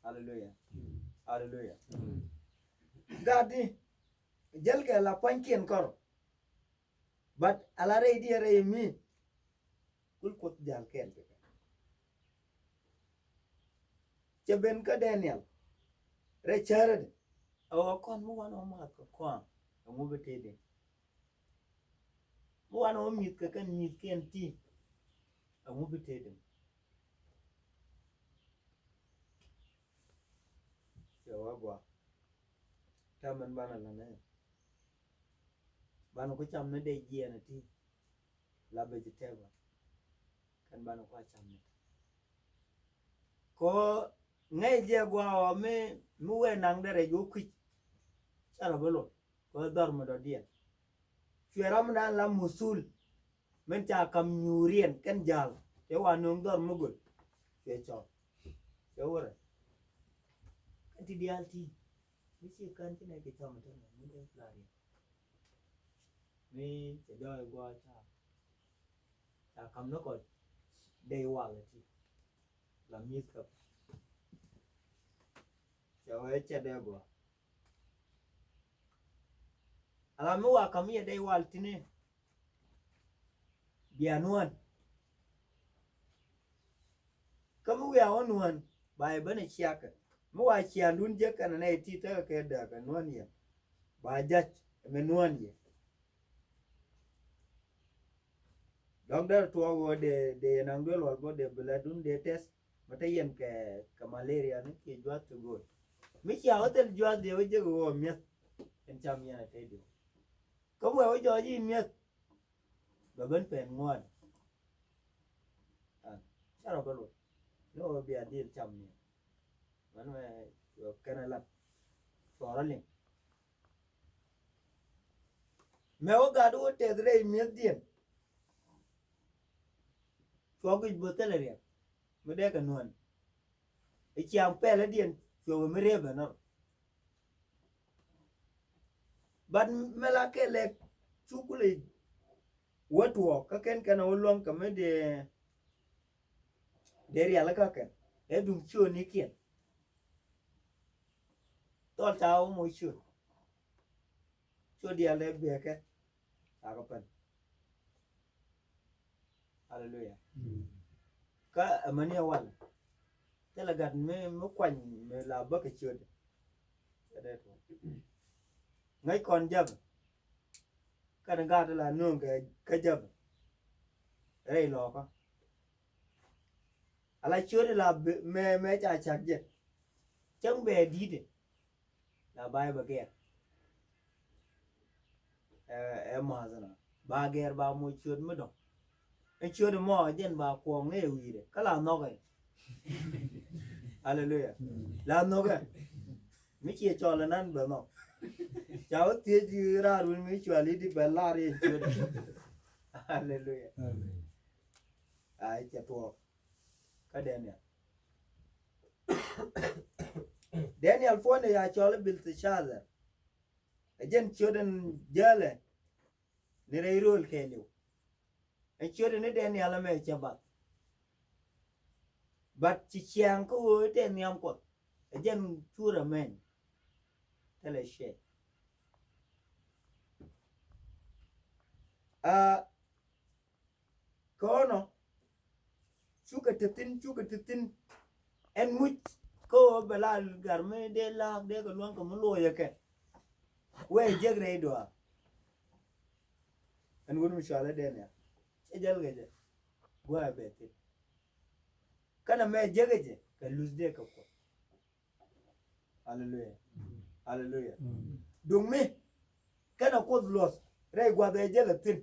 Aleluya. Aleluya. Gat di jäl kɛ la pua̱nykiɛn kɔr. But ala rɛy diɛ rɛy mi kul Kuoth jal kɛɛl kɛ kɛ. Cɛ ben kä Daniel rɛy cärädɛ. Ɛ ɣöö kɔn mi wanɛ wä math kɛ kɔaŋ ɛŋu bi tëëdɛ? Mi wanɛ wä mi̱th kɛ kɛn mi̱thkiɛn ti ɛŋu bi tëëdɛ? Cɛ wä gɔaa. Täämɛn banɛ la̱t nɛ banɛ ku cam ni dee jiɛɛn ɛ ti. La bɛ ji̱ tɛk ɣɔn kɛn banɛ kua cam ni. Kɔ ŋäc jɛ gua ɣɔɔ mi mi wee naŋ derɛ jɛ wä kui̱c. Ca rɔ bi lot kɔ dhɔr mi dɔ̱diɛn. Cuɛ ram mi naan la muthul min ca kam nyuuriɛn kɛn ja̱a̱l cɛ wa nöŋ dhɔr mi göl. Cuɛ cɔl cɛ wä rɛ. Kɛn ti diaal ti mi ci kän ci nɛ kɛ cam mi tɛn mi tɛn plariɛn. Mi cɛ dɔɔy guɔ ca ca kam ni kɔ dee wal ti la mi̱th kä. Cɛ wee cɛ dee guɔ. Ala mi wa kam yɛ dee wal tini bia nuan. Kä mi wiaa wä nuan ba yɛ ben a ciakɛ. Mi wa ciandun jek kɛn nɛ ti tekɛ kɛ dee kɛ nuan yɛ. Ba jac mɛ nuan yɛ. Dɔ̱ŋ derɛ tuɔɔk ɣöö dee, dee yɛn aŋ duel wal bä dee bi lɛ dun dee tɛth. Mɛ te yɛn kɛ, kɛ malaria ni kiɛ juath ti go̱o̱r. Mi cia wä thil juath dee wä jek ɣöö mi̱eth. Ɛn cam yɛn a te diw. Kä wee wä jɔɔc i̱ mi̱eth. Bɛ ben pɛn ŋuan. An, carɔ bä luɔt. Ni ɣöö bia dhil cam yɛn. Mɛn mɛ kɛn a lat. Cuɔrɔ liŋ. Mɛ wä gat wä tɛth rɛy mi̱ethdiɛn. Cuɔ guic bo̱th thilɛ riɛk mi dee kɛ nuɔ̱n. I̱ ciaŋ pɛlɛ diɛn cuɛ wä mi rep ɛnɔ. But mɛ la kɛ lɛk cukuli wä tuɔɔk kä kɛn kɛn a wä luɔ̱ŋ kɛ mi dee dee rialikä kɛn ɛ duŋ ciöönikiɛn. Thɔl ca wä moc ciöön. Ciöt diaal dee biɛɛkɛ. Ca kɛ pɛn. Aleluya. Kä ɛmäni ɛ wal. Thilɛ gat mi, mi kuany mi la bäkɛ ciöt. Ŋäc kɔn jäpɛ. Kɛn gat la nööŋ kɛ, kä jäpɛ. Rɛy lɔɔkä. Ala ciöt la mɛ, mɛ ca cak jɛ. Cäŋ bɛ di̱i̱t. La ba yɛ bɛ gɛr. Ɛ, ɛ ma̱a̱th na ba gɛr ba moc ciöt mi dɔ̱ŋ. Ɛ ciöt mɔ jɛn ba kuɔŋ ni ɛ wi̱i̱dɛ kä la nhɔkɛ. Aleluya. La nhɔkɛ. Mi ciɛ cɔl ɛnan bɛ nhɔk. Ca wä thiec raar wun mi cual i̱di bɛ lar yɛ ciöt. Aleluya. Amen. Ay cɛ tuɔɔk. Kä Daniel. Daniel puɔ̱nydɛ ya cɔl i̱ Bilthashathar. Ɛ jɛn ciöt in jälɛ ni rɛy rööl kɛɛliw. Ɛ ciöt in i̱ Daniel ɛmɛ cɛ bath. But ci ciaŋ kä ɣöö i̱ tɛ nhiam Kuɔth. Ɛ jɛn cu rɛmɛn. Thilɛ cɛ. Aa, Kɔnɔ cukɛ te thi̱n, cukɛ te thi̱n. Ɛn muc kä ɣöö bɛ la gar mi dee laak dee kɛ luäŋ kɛ mi lo̱cɛ kɛ. Wee jek rɛy duaar. Ɛn wut mi cualɛ Daniel cɛ jäl kɛ jɛ. Gua̱a̱ bɛ thi̱n. Kɛnɛ mɛ jek kɛ jɛ kɛ luth dee kɛ Kuɔth. Aleluya. Aleluya. Duŋ mi kɛnɛ Kuoth luɔth rɛy gua̱th ɛ jɛ lɛ thi̱n.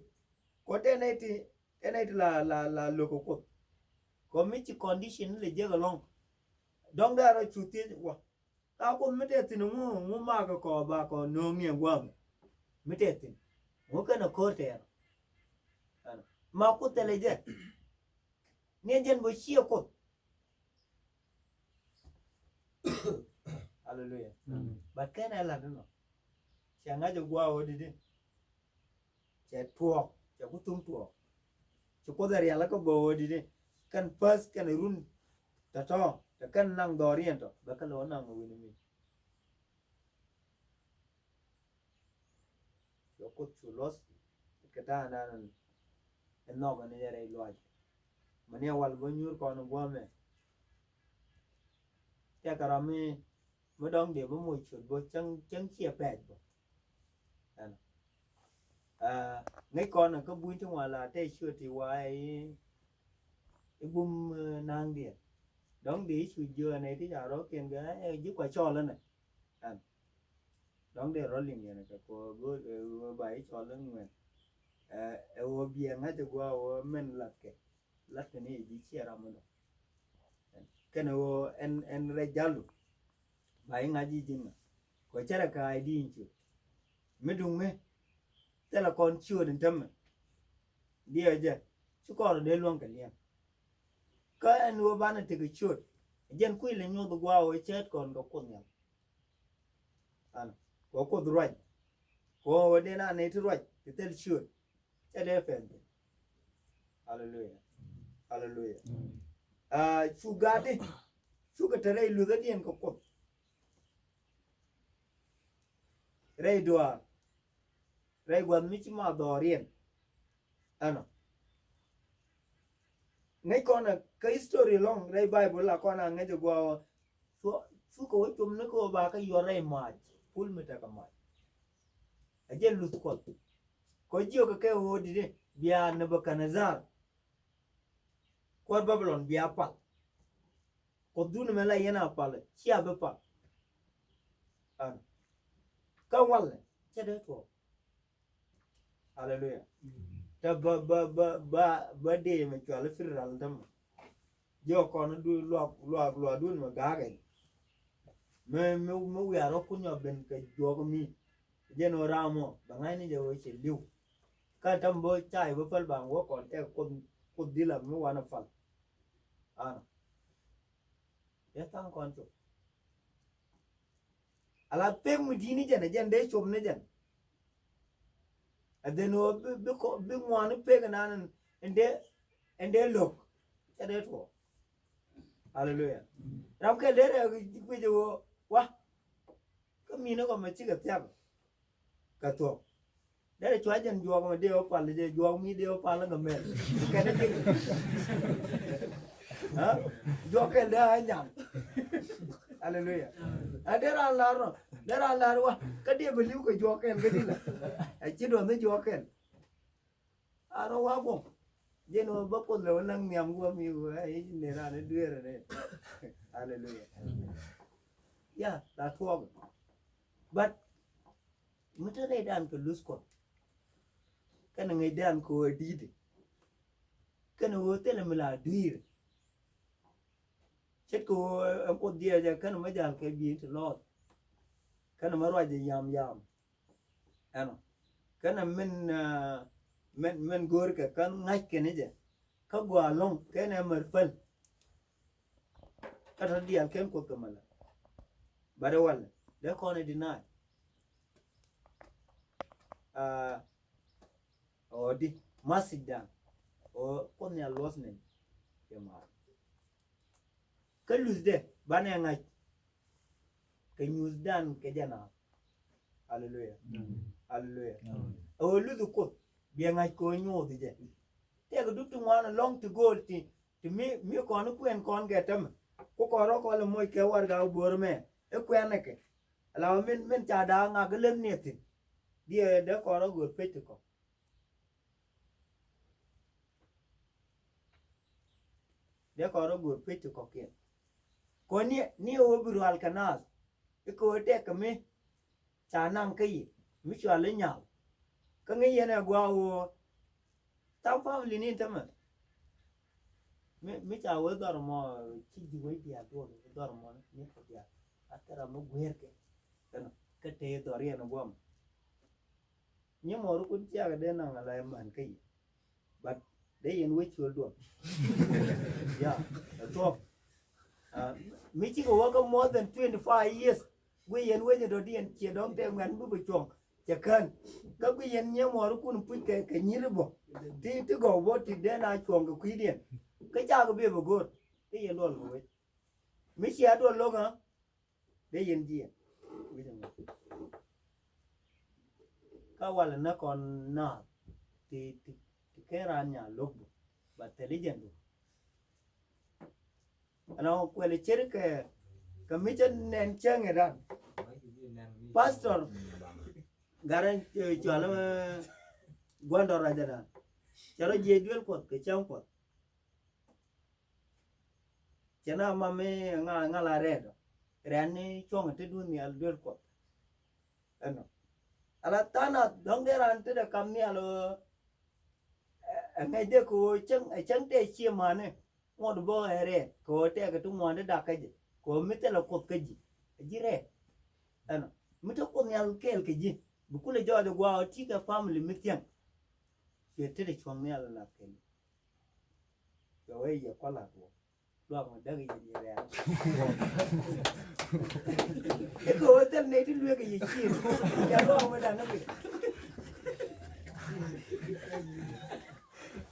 Kɔ tɛn nɛy ti, tɛn nɛy ti la, la, la lo̱k kɛ Kuoth. Kɔ mi ci condition ni lɛ jek ɛlɔ̱ŋ. Dɔ̱ŋ dee a rɔ cu thiec wä. Ka Kuoth mi tɛ thi̱n ŋu, ŋu makɛ kɔ ba kɔ nööŋ ni ɛn gua̱a̱mɛ. Mi tɛ thi̱n ŋu kɛnɛ ko̱r tɛɛr. Ma Kuoth thilɛ jɛ. Ni ɛn jɛn bä ciɛ Kuoth. Aleluya. But kɛn ɛ lat inɔ. Cɛ ŋa̱c ɛ gua̱a̱ ɣöö di̱t i̱ cɛ tuɔɔk, cɛ ku thuŋ tuɔɔk. Ci Kuoth ɛ rial kä gɔw ɣöö di̱t i̱ kɛn päth kɛn run tɔ̱tɔ̱ tɛ kɛn naŋ dhɔriɛn tɔ bɛ kä lo̱ naŋ wi̱ni mi. Cuɛ Kuoth cu luɔth kɛ ta̱a̱ nan in nhɔk in jɛ rɛy luaac. Mɛ ni wal bä nyuur kɔn in guɔmɛ. Tɛkɛ ram mi mi dɔ̱ŋ dee bä moc cuɔt bä cäŋ, cäŋ ciɛ pɛɛc bä. Ɛn ŋäc kɔn in kä buny ti ŋuan la tɛ cuɔt ti wa i̱ i̱ bum naŋdiɛn. Dɔ̱ŋ dee i̱ cu jiö ɛn ɛ ti ca rɔ kiɛn kɛ ɛ ji̱ kua cɔl ɛnɛ. Ɛn dɔ̱ŋ dee rɔ liŋ yɛn kɛ kɔ go̱o̱r ɛ ɣöö ba i̱ cɔl in ŋuɛn. Ɛ ɣöö biɛ ŋa̱c ɛ gua̱a̱ ɣöö mɛn latkɛ. Latkɛ ni ɛ ji̱ ciɛ ram mi dɔ̱ŋ. Kɛnɛ ɣöö ɛn, ɛn rɛc jalu. Ba i̱ ŋa̱c i̱ ji̱n ŋa̱ kɔ cärɛ ka i̱ di in ciöt. Mi duŋ mi thilɛ kɔn ciöt in tämɛ. Diɛ jɛ ci kɔn rɔ dee luäŋ kɛ liɛŋ. Kä ɛn ɣöö banɛ tekɛ ciöt jɛn kui̱ lɛ nyuɔth gua̱a̱ ɣöö cäät kɔn kɛ Kuoth Nhial. An kɛ Kuoth ruac kɛ ɣöö dee na nɛy ti ruac ti thil ciöt. Cɛ dee pɛn thi̱n. Aleluya. Aleluya. Cu gaatdi cukɛ te rɛy luthädiɛn kɛ Kuoth. Rɛy duaar rɛy gua̱th mi ci ma dhɔriɛn. Ɛnɔ. Ŋäc kɔn ɛ kä history lɔŋ rɛy Bible la kɔn a ŋäc ɛ gua̱a̱. Cu, cukɛ wä com ni kɛ wä ba kä yuɔr rɛy mac. Pul mi tekɛ mac. Ɛ jɛ luth Kuɔth. Kɔ jiök kɛ kɛ ɣöö di̱t i̱ bia Nebukadnezar. Kuäär Babilon bia pal. Kuoth dun mɛ la yɛn a pal, cia bi pal. An. Kä walɛ, cɛ dee tuɔɔk. Aleluya. Tɛ bä, bä, bä, bä, bä dee mɛ cual i̱ federal tämɛ. Jiɔ kɔn du luak, luak, luak dun mɛ ga̱a̱kɛ. Mɛ, mɛ, mɛ wiaa rɔ kun yɔ ben kɛ juɔk mi. Jɛn ɣöö ram ɔ bɛ ŋa̱cni jɛ ɣöö cɛ li̱w. Kä täm bä cay bä päl ba ŋuɔ kɔn tɛk Kuoth, Kuoth dhilɛ mi wanɛ pal. An. Yɛ thaŋ kɔn cop. Ala pek mi di̱i̱t ni jɛn, jɛn dee cop ni jɛn. Ɛ dhen ɣöö bi, bi kɔ, bi ŋuan ni pek inan in dee, in dee lo̱k. Cɛ dee tuɔɔk. Aleluya. Ram kɛl dee rɛɛ guic ɣöö wa. Kä minɛ kɔ mɛ cikɛ thiak kɛ thuɔ̱k. Derɛ cua jɛn juɔk mɛ dee wä pal jɛ juɔk mi dee wä pal ŋɛ mɛl. Kɛn ɛ dik. Ha? Juɔk kɛl dee a nyam. Aleluya. A dee ran lar nɔ. Dee ran lar wa. Kä dee bɛ li̱w kɛ juɔk kɛl kä di la. A ci duɔth ni juɔk kɛl. A rɔ wa guɔm. Jɛn wä bä Kuoth lɛ wä naŋ nhiam guɔm i̱ wä i̱ ni ran i̱ dueer ni. Aleluya. Ya, la tuɔɔk. But mi te rɛydan kɛ luth Kuɔth. Kɛn ŋäcdan kɛ ɣöö di̱i̱t. Kɛn ɣöö thilɛ mi la dui̱i̱r. Ce̱tkɛ ɣöö ɛn Kuoth jiɛc ɛ kɛn mɛ jal kɛ bi̱i̱n ti lɔɔth. Kɛn mɛ ruac ɛ yam yam. Ɛnɔ. Kɛn min, ah, min, min go̱o̱rkɛ kɛn ŋa̱ckɛ ni jɛ. Kä gɔaa ɛlɔ̱ŋ kɛn ɛ mär päl. Kä tɔ diaal kɛn Kuoth kɛ mälä. Bat ɛ walɛ dee kɔn ɛ deny. Ah, ɔ di message dan ɔ Kuoth Nhial luɔth ni kɛ maar. Kä luth dɛ banɛ ŋa̱c kɛ nyuuth dan kɛ jɛ naath. Aleluya. Aleluya. Ɛ ɣöö luth Kuoth biɛ ŋa̱c kɛ ɣöö nyuuth jɛ. Tɛk duk ti ŋuan ɛlɔ̱ŋ ti go̱o̱l ti ti mi, mi kɔn kuɛn kɔn kɛ tämɛ. Ku kɔn rɔ kɔn lɛ moc kɛ warɛga wä bo̱o̱r mɛ i̱ kuɛn nɛ kɛ. Ala wä min, min ca da̱a̱ ŋak i̱ leth niɛ thi̱n. Diɛ dee kɔn rɔ go̱o̱r pec ti kɔn. Dee kɔn rɔ go̱o̱r pec ti kɔ̱kiɛn. Kɔn ni, ni ɣöö bi rual kɛ naath. I̱ kɛ ɣöö tɛk kɛ mi ca naŋ kä yi mi cual i̱ nyal. Kä ŋäc yɛn ɛ gua̱a̱ ɣöö tham family ni tämɛ. Mi, mi ca wee dhɔr mɔ ci ji̱ wec diaal duɔl dhɔr mɔ ni kɛ diaal. A thil ram mi gueer kɛ. Kɛn kä te dhɔr yɛn ɛ guam. Nyɛ mɔr kun ciak dee naŋ ala man kä yi. But dee yɛn wec cuɔl duɔl. Ya, ɛ thuɔk. Ah, mi cikɛ wä kä more than twenty five years. Guic yɛn wec in dɔ̱diɛn ciɛ dɔ̱ŋ tɛk ŋuɛ̈t mi bi cuɔ̱ŋ cɛ kän. Kä guic yɛn nyiee muɔɔrikun puc kɛ, kɛ nyi̱r i̱ bä ti, ti gɔw bä ti dee na cuɔ̱ŋ kɛ kui̱diɛn. Kä cakɛ bi bɛ go̱o̱r i̱ yɛn duɔl kɛ wec. Mi cia duɔl lo̱k ɣä dee yɛn jiɛn. Wec ɛmɔ kä walɛ nä kɔn naath ti, ti, ti ken raan nya lo̱k bä. Ba thil i̱ jɛn du. Ɛn ɔ kuɛl i̱ ceri kɛ, kɛ mi cä nɛn cäŋ i̱ dan. Pastor Garɛ, eh, cual, eh, guandɔ racɛ dan. Cɛ rɔ jiɛ duel Kuɔth kɛ cäŋ Kuɔth. Cɛ na ma mi ŋa, ŋa la rɛɛt ɔ. Rɛɛt ni cuɔ̱ŋ ti dun nhial duel Kuɔth. Ɛnɔ. Ala tha̱a̱ŋ a dɔ̱ŋ dee raan tetdɛ kam nhial ɣöö ɛ, ɛ ŋäcdɛ kɛ ɣöö cäŋ, ɛ cäŋ tɛɛ cie mani ŋuɔ̱t bä ɛ rɛɛt kɛ ɣöö tɛɛkɛ ti ŋuɔ̱ɔ̱n ti dak kä jɛ kɛ ɣöö mi thilɛ Kuoth kä ji̱. Ɛ ji̱ rɛɛt. Ɛnɔ. Mi te Kuoth Nhial kɛɛl kɛ ji̱ bi kulɛ jɔɔc ɛ gua̱a̱ ɣöö ti̱i̱ kɛ family mi thiäŋ. Cuɛ tetdɛ cuɔ̱ŋ nhial ɛ lath kɛɛl. Cuɛ wee yɛ kɔl a tuɔɔk. Luak mi däk yɛn yɛ rɛ̈ɛ̈r. I̱ kɛ ɣöö thil nɛy ti lueek yɛ ciëën. Yɛ luak mi da̱ŋ i̱ bi.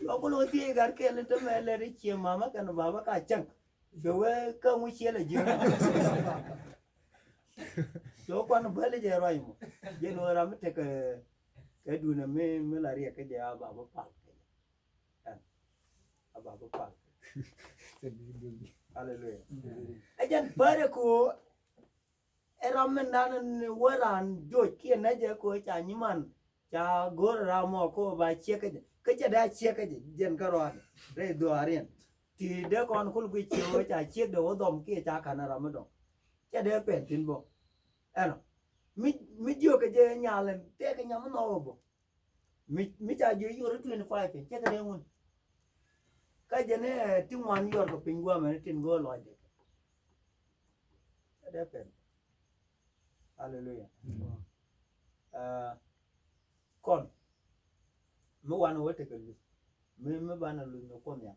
Luak ku lo̱k thiec gat kɛl i̱ tämɛ lɛt i̱ ciëën mama kɛn baba ka cäŋ. Cuɛ wee kä ŋu ciël ɛ ji̱. Cuɛ wee kuan bäl i̱ jɛ ruac mɔ. Jɛn ɣöö ram mi tekɛ Kɛ duundɛ mi, mi la riɛk kä jɛ a ba bä pal kɛ jɛ. Ɛn. A ba bä pal. Haleluya. Ɛ jɛn pärɛ ko ɛ ram min dan ni wä ran joc kiɛ nɛ jɛ ko ca nyiman ca go̱r ram mɔ ko ba ciek kä jɛ. Kä cɛ da ciek kä jɛ jɛn kä rɔɔdɛ. Rɛy dhuaariɛn. Ti dee kɔn kul guic ciek wä ca ciek dee wä dhɔm kiɛ ca kan ram mi dɔŋ. Cɛ dee pɛn tin bɔ. Ɛnɔ. Mi, mi jiök kɛ jɛ nyalɛ tɛk kɛ nyam mi nhɔk wä bɔ. Mi, mi ca jiök yio̱r twenty five in cɛ kɛ dee ŋun. Kä jɛ ni, eh, ti ŋuan yɔr kɛ piny guamɛ ni tin go̱o̱r lɔcdɛ. Cɛ dee pɛn. Haleluya. Ah, kɔn. Mi wanɛ wä tekɛ luth. Mi, mi banɛ luth ni kuɔn nhiam.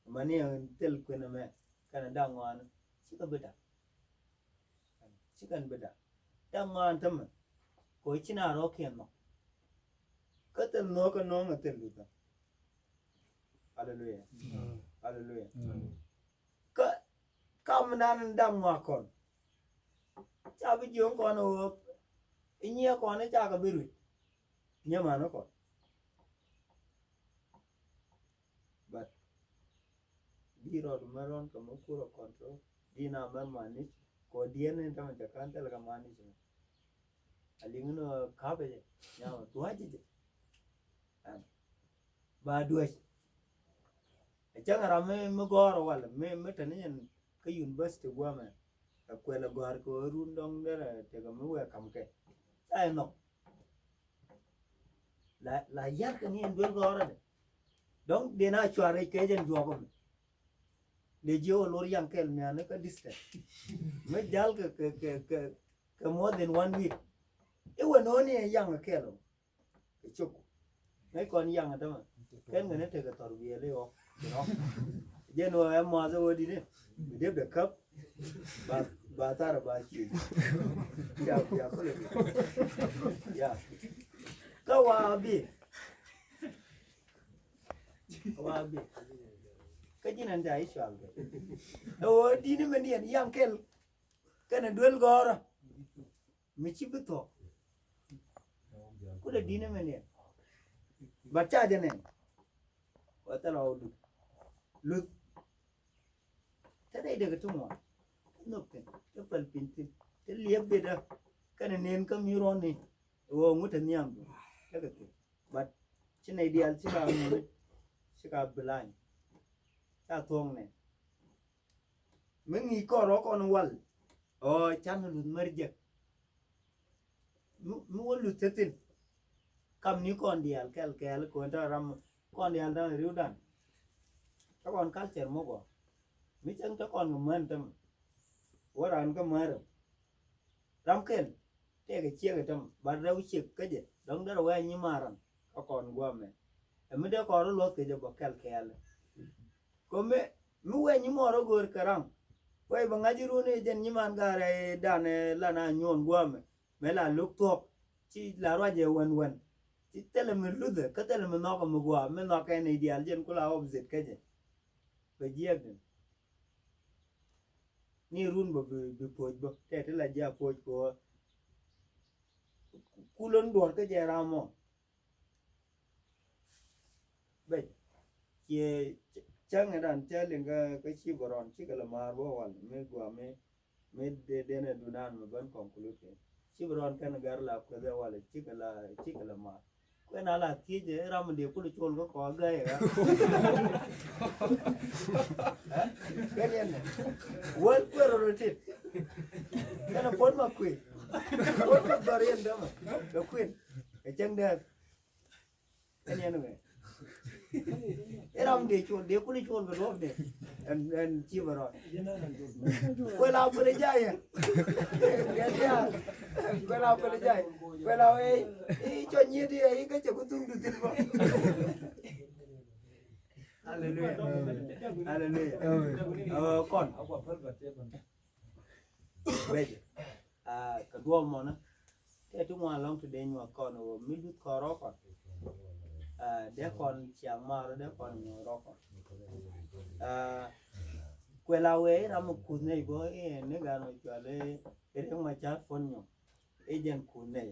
Mani ɛn thil kuɛn ɛmɛ kɛnɛ da̱ŋ ŋɔaani cikɛ bi da̱ŋ. Cikɛn bi da̱ŋ. Da̱ŋ ŋɔaani tämɛ kɛ ɣöö ci na rɔ̱kiɛn nhɔk. Kä thil nhɔk kä nhɔk ɛ thil luthä. Aleluya. Aleluya. Kä kam nan da̱ŋ ŋɔak kɔn ca bi jiöŋ kɔn ɛ ɣöö i̱ nyiɛ kɔn i̱ cakɛ bi rui̱c. Nyiɛ mani kɔn. But di rɔɔdu mɛ rɔn kɛ mɛ kurɛ control di na mɛ manage kɔ diɛn ni tämɛ jɛ kan thɛl kɛ manage mɛ. A liŋ ni kapɛ jɛ nyamɛ duac jɛ. Ba duac. A cäŋ ram mi, mi gɔɔr wal mi, mi tɛni yɛn kä university guamɛ. A kuɛl a gɔɔr kɛ run dɔŋ derɛ tekɛ mi wɛ kam kɛ. Ca yɛ nhɔk. La, la yar kɛ ni ɛn duel gɔɔrä dɛ. Dɔŋ dee na cuar rɛc kɛ jɛn juɔk mi. Dee jiɛ wä lor yaŋ kɛl miani kä distance. Mi jal kɛ, kɛ, kɛ, kɛ, kɛ more than one week. Iwɛ no̱o̱ni ɛ yaŋ kɛl ɔ. Kɛ cok. Ŋäc kɔn yaŋ ɛ tämɛ. Kɛn kɛ ni tekɛ thɔr wiɛli ɔ. Jɛn wä ɛ muath ɛ wä dini. Bi dep dɛ käp. Ba, ba thar ba cuec. Ya, ya, kule. Ya. Kä wa bi. Wa bi. Kä ji̱n ɛn ca i̱ cual kɛ. Ɛ wä dini mɛ ni ɛn yaŋ kɛl. Kɛn ɛ duel gɔɔrä. Mi ci bi thuɔ̱k. Kulɛ di̱n ɛmɛ niɛn. But ca jɛ nɛn. Wä thil ɔ luth. Luth. Te dee dee kɛ ti ŋuan. Te nhök thi̱n. Te päl piny thi̱n. Te liɛp bitdä. Kɛnɛ nen kä mi ruɔ̱n ni. Ɣöö ŋut te nhiam. Te kɛ thi̱n. But ci nɛy diaal ci ka ŋuni. Ci ka blind. Ca thuɔ̱k nɛn. Mi ŋi̱i̱c kɔn rɔ kɔn wal. Ɔ can luth mär jek. Mi, mi wä luth te thin. Kam ni kɔn diaal kɛl kɛl kɔn te ram kɔn diaal da̱ŋ ri̱wdan. Te kɔn culture mɔ gɔaa. Mi cäŋ te kɔn kɛ män te mɛ. Wä raan kä män rɛw. Ram kɛl. Tëëkɛ ciek ɛ tämɛ. Bat rɛw ciek kä jɛ. Dɔ̱ŋ derɛ wee nyimaar ran. Kä kɔn guamɛ. Ɛ mi dee kɔn rɔ luɔth kɛ jɛ bä kɛl kɛɛl. Kɛ mi, mi wee nyimaar rɔ go̱o̱r kɛ ram. Wee bä ŋa̱c run i̱ jɛn nyiman garɛ dan ɛ lan a nyuɔn guamɛ. Mɛ la luk thuɔ̱k. Ci la ruacɛ wän wän. Ci thilɛ mi luthɛ. Kä thilɛ mi nhɔkɛ mi guam. Mi nhɔkɛ ni diaal jɛn kula opposite kä jɛ. Bɛ jiɛk din. Ni run bä bi, bi puɔc bä. Tɛ ti la jia puɔc kɛ ɣöö. Kulon duɔr kä jɛ ram mɔ. Bɛ ciɛ cäŋ dan cä liŋ kä, kä ci bä rɔn cikɛ la maar bä wal mi gua mi, mi de, denɛ dunan mi bän conclude kɛ. Ci bä rɔn kɛn gar la kueth ɛ wal cikɛ la, cikɛ la maar. Kuɛn a la thiec ɛ ram mi dee kul col kä kɔa gäi ɛ ɣä. Ɛ? Kɛn yɛn nɛ. Wäl kuɛn rɔ rɔ tit. Kɛn a puɔt ma kuëë. Puɔt ma dhɔr yɛn dämɛ. Kɛ kuën. Kɛ cäŋ dɛɛr. Kɛn yɛn wɛ. Ɛ ram dee col, dee kul col kɛ duɔ̱p dee. Ɛn, ɛn ci bɛ rɔɔd. Kuɛ la kuɛ la jay yɛ. Kuɛ la kuɛ la jay. Kuɛ la wee. I̱ cɔ nyiet i̱ ɛ i̱ kä cɛ ku thuŋdu thi̱n bä. Haleluya. Haleluya. Amen. Ɛ, kɔn. Bɛc. Aa, kɛ duɔɔp mɔnä. Tɛ ti ŋuan lɔŋ ti dee nyuɔth kɔn ɣöö mi luth kɔn rɔ kɔn. Aa, dee kɔn ciaŋ maarɔ dee kɔn nyuɔth rɔ kɔn. Aa, kuɛ la wee ram mi kuth nɛy bä i̱ ni gan wä cual i̱ Riek Machar Phone Nyom. I̱ jɛn kuth nɛy.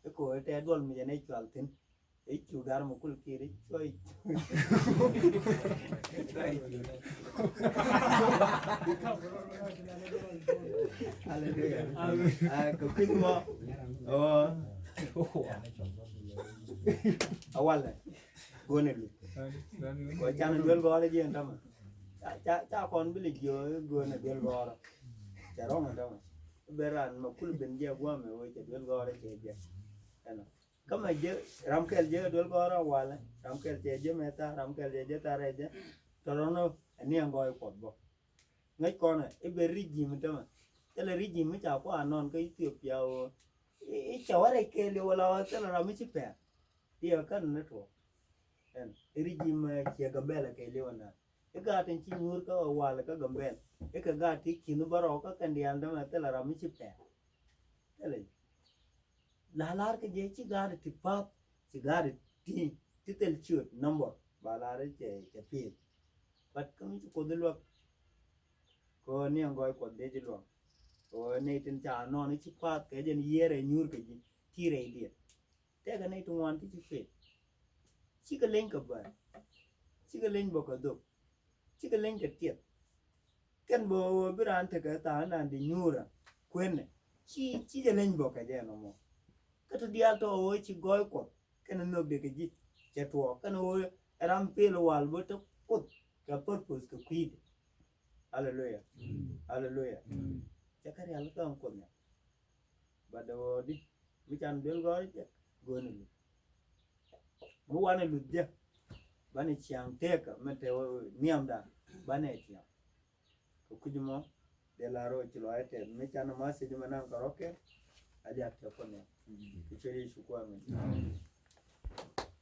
Iko tɛ duɔl mi jɛ nɛ cual thin. Icu gar mɛ kul kiri cuɔy. Hallelujah. Kɛ kui̱ mɔ. Awalɛ. Gɔnɛ luth. Kɔ can duel gɔɔrɛ jiɛn tamɛ. Ca kɔn bi lɛ jiɔ gɔnɛ duel gɔɔrɛ. Ca rɔŋ tamɛ. Bɛ ran mɛ kul ben jiɛ guamɛ wee ca duel gɔɔrɛ cɛ jiɛ. Ɛnɔ. Kä mɛ jɛ ram kɛl jɛ duel gɔɔrä walɛ, ram kɛl jɛ jɛ mɛ tha̱a̱r, ram kɛl jɛ jɛ tha̱a̱r ɛ jɛ. Tɔrɔnɔ ɛ ni ɛn gɔɔy Kuɔth bä. Ŋäc kɔnɛ i̱ ben rijim tämɛ. Thilɛ rijim mi ca kua nɔn kä Ethiopia ɣöö i̱ cɛ wä rɛc kɛɛliw wala ɣöö thilɛ ram mi ci pɛr. I̱ ɛ kän ni tuɔɔk. Ɛn i̱ rijim ciɛ Gambɛl ɛ kɛɛliw ɛn naan i̱ gaat tin ci nyuur kä ɣöö walɛ kä Gambɛl i̱ kɛ gaat ti ki̱n bä rɔw kä kɛn diaal tämɛ thilɛ ram mi ci pɛr. Thilɛ la lar kä jɛ ci gaat ti path ci gaat ti ti thil ciöt number ba lar cɛ cɛ pil. But kä mi ci Kuoth luäk kɛ ni ɛn gɔɔy Kuɔth dee ci luäk. Kɛ ni tin ca nɔn ci path kɛ jɛn yier ɛ nyuur kɛ ji̱ ti rɛy diɛ. Tɛkɛ ni ti ŋuan ti ci pil. Cikɛ leny kɛ bär. Cikɛ leny bä kɛ dhok. Cikɛ leny kɛ tiɛth. Kɛn bä ɣöö bi raan tekɛ tha̱a̱ŋ naan di nyuurä kuenɛ ci ci jɛ leny bä kɛ jɛ nɔmɔ. Kä ti diaal tɔ ɣöö ci gɔɔy Kuɔth kɛn nhök dee kɛ ji̱ cɛ tuɔɔk kɛn ɣöö ɛ ram pil wal bä te Kuoth kɛ purpose kɛ kui̱dɛ. Aleluya. Aleluya. Cɛ kɛ rial tɔŋ Kuoth nya. Ba dee ɣöö di mi can duel gɔɔy jɛ go̱o̱n ilu. Mi wanɛ luth jɛ banɛ ciaŋ tekä mɛ te nhiamdan banɛ ciaŋ. Kɛ kui̱c mɔ dee la rɔ ci lɔac tɛth mi can ma thiec mɛ naŋ kɛ rɔ kɛ a liak tɛ kɔn nɛ. Kɛ cɛ Yecu kuaŋ.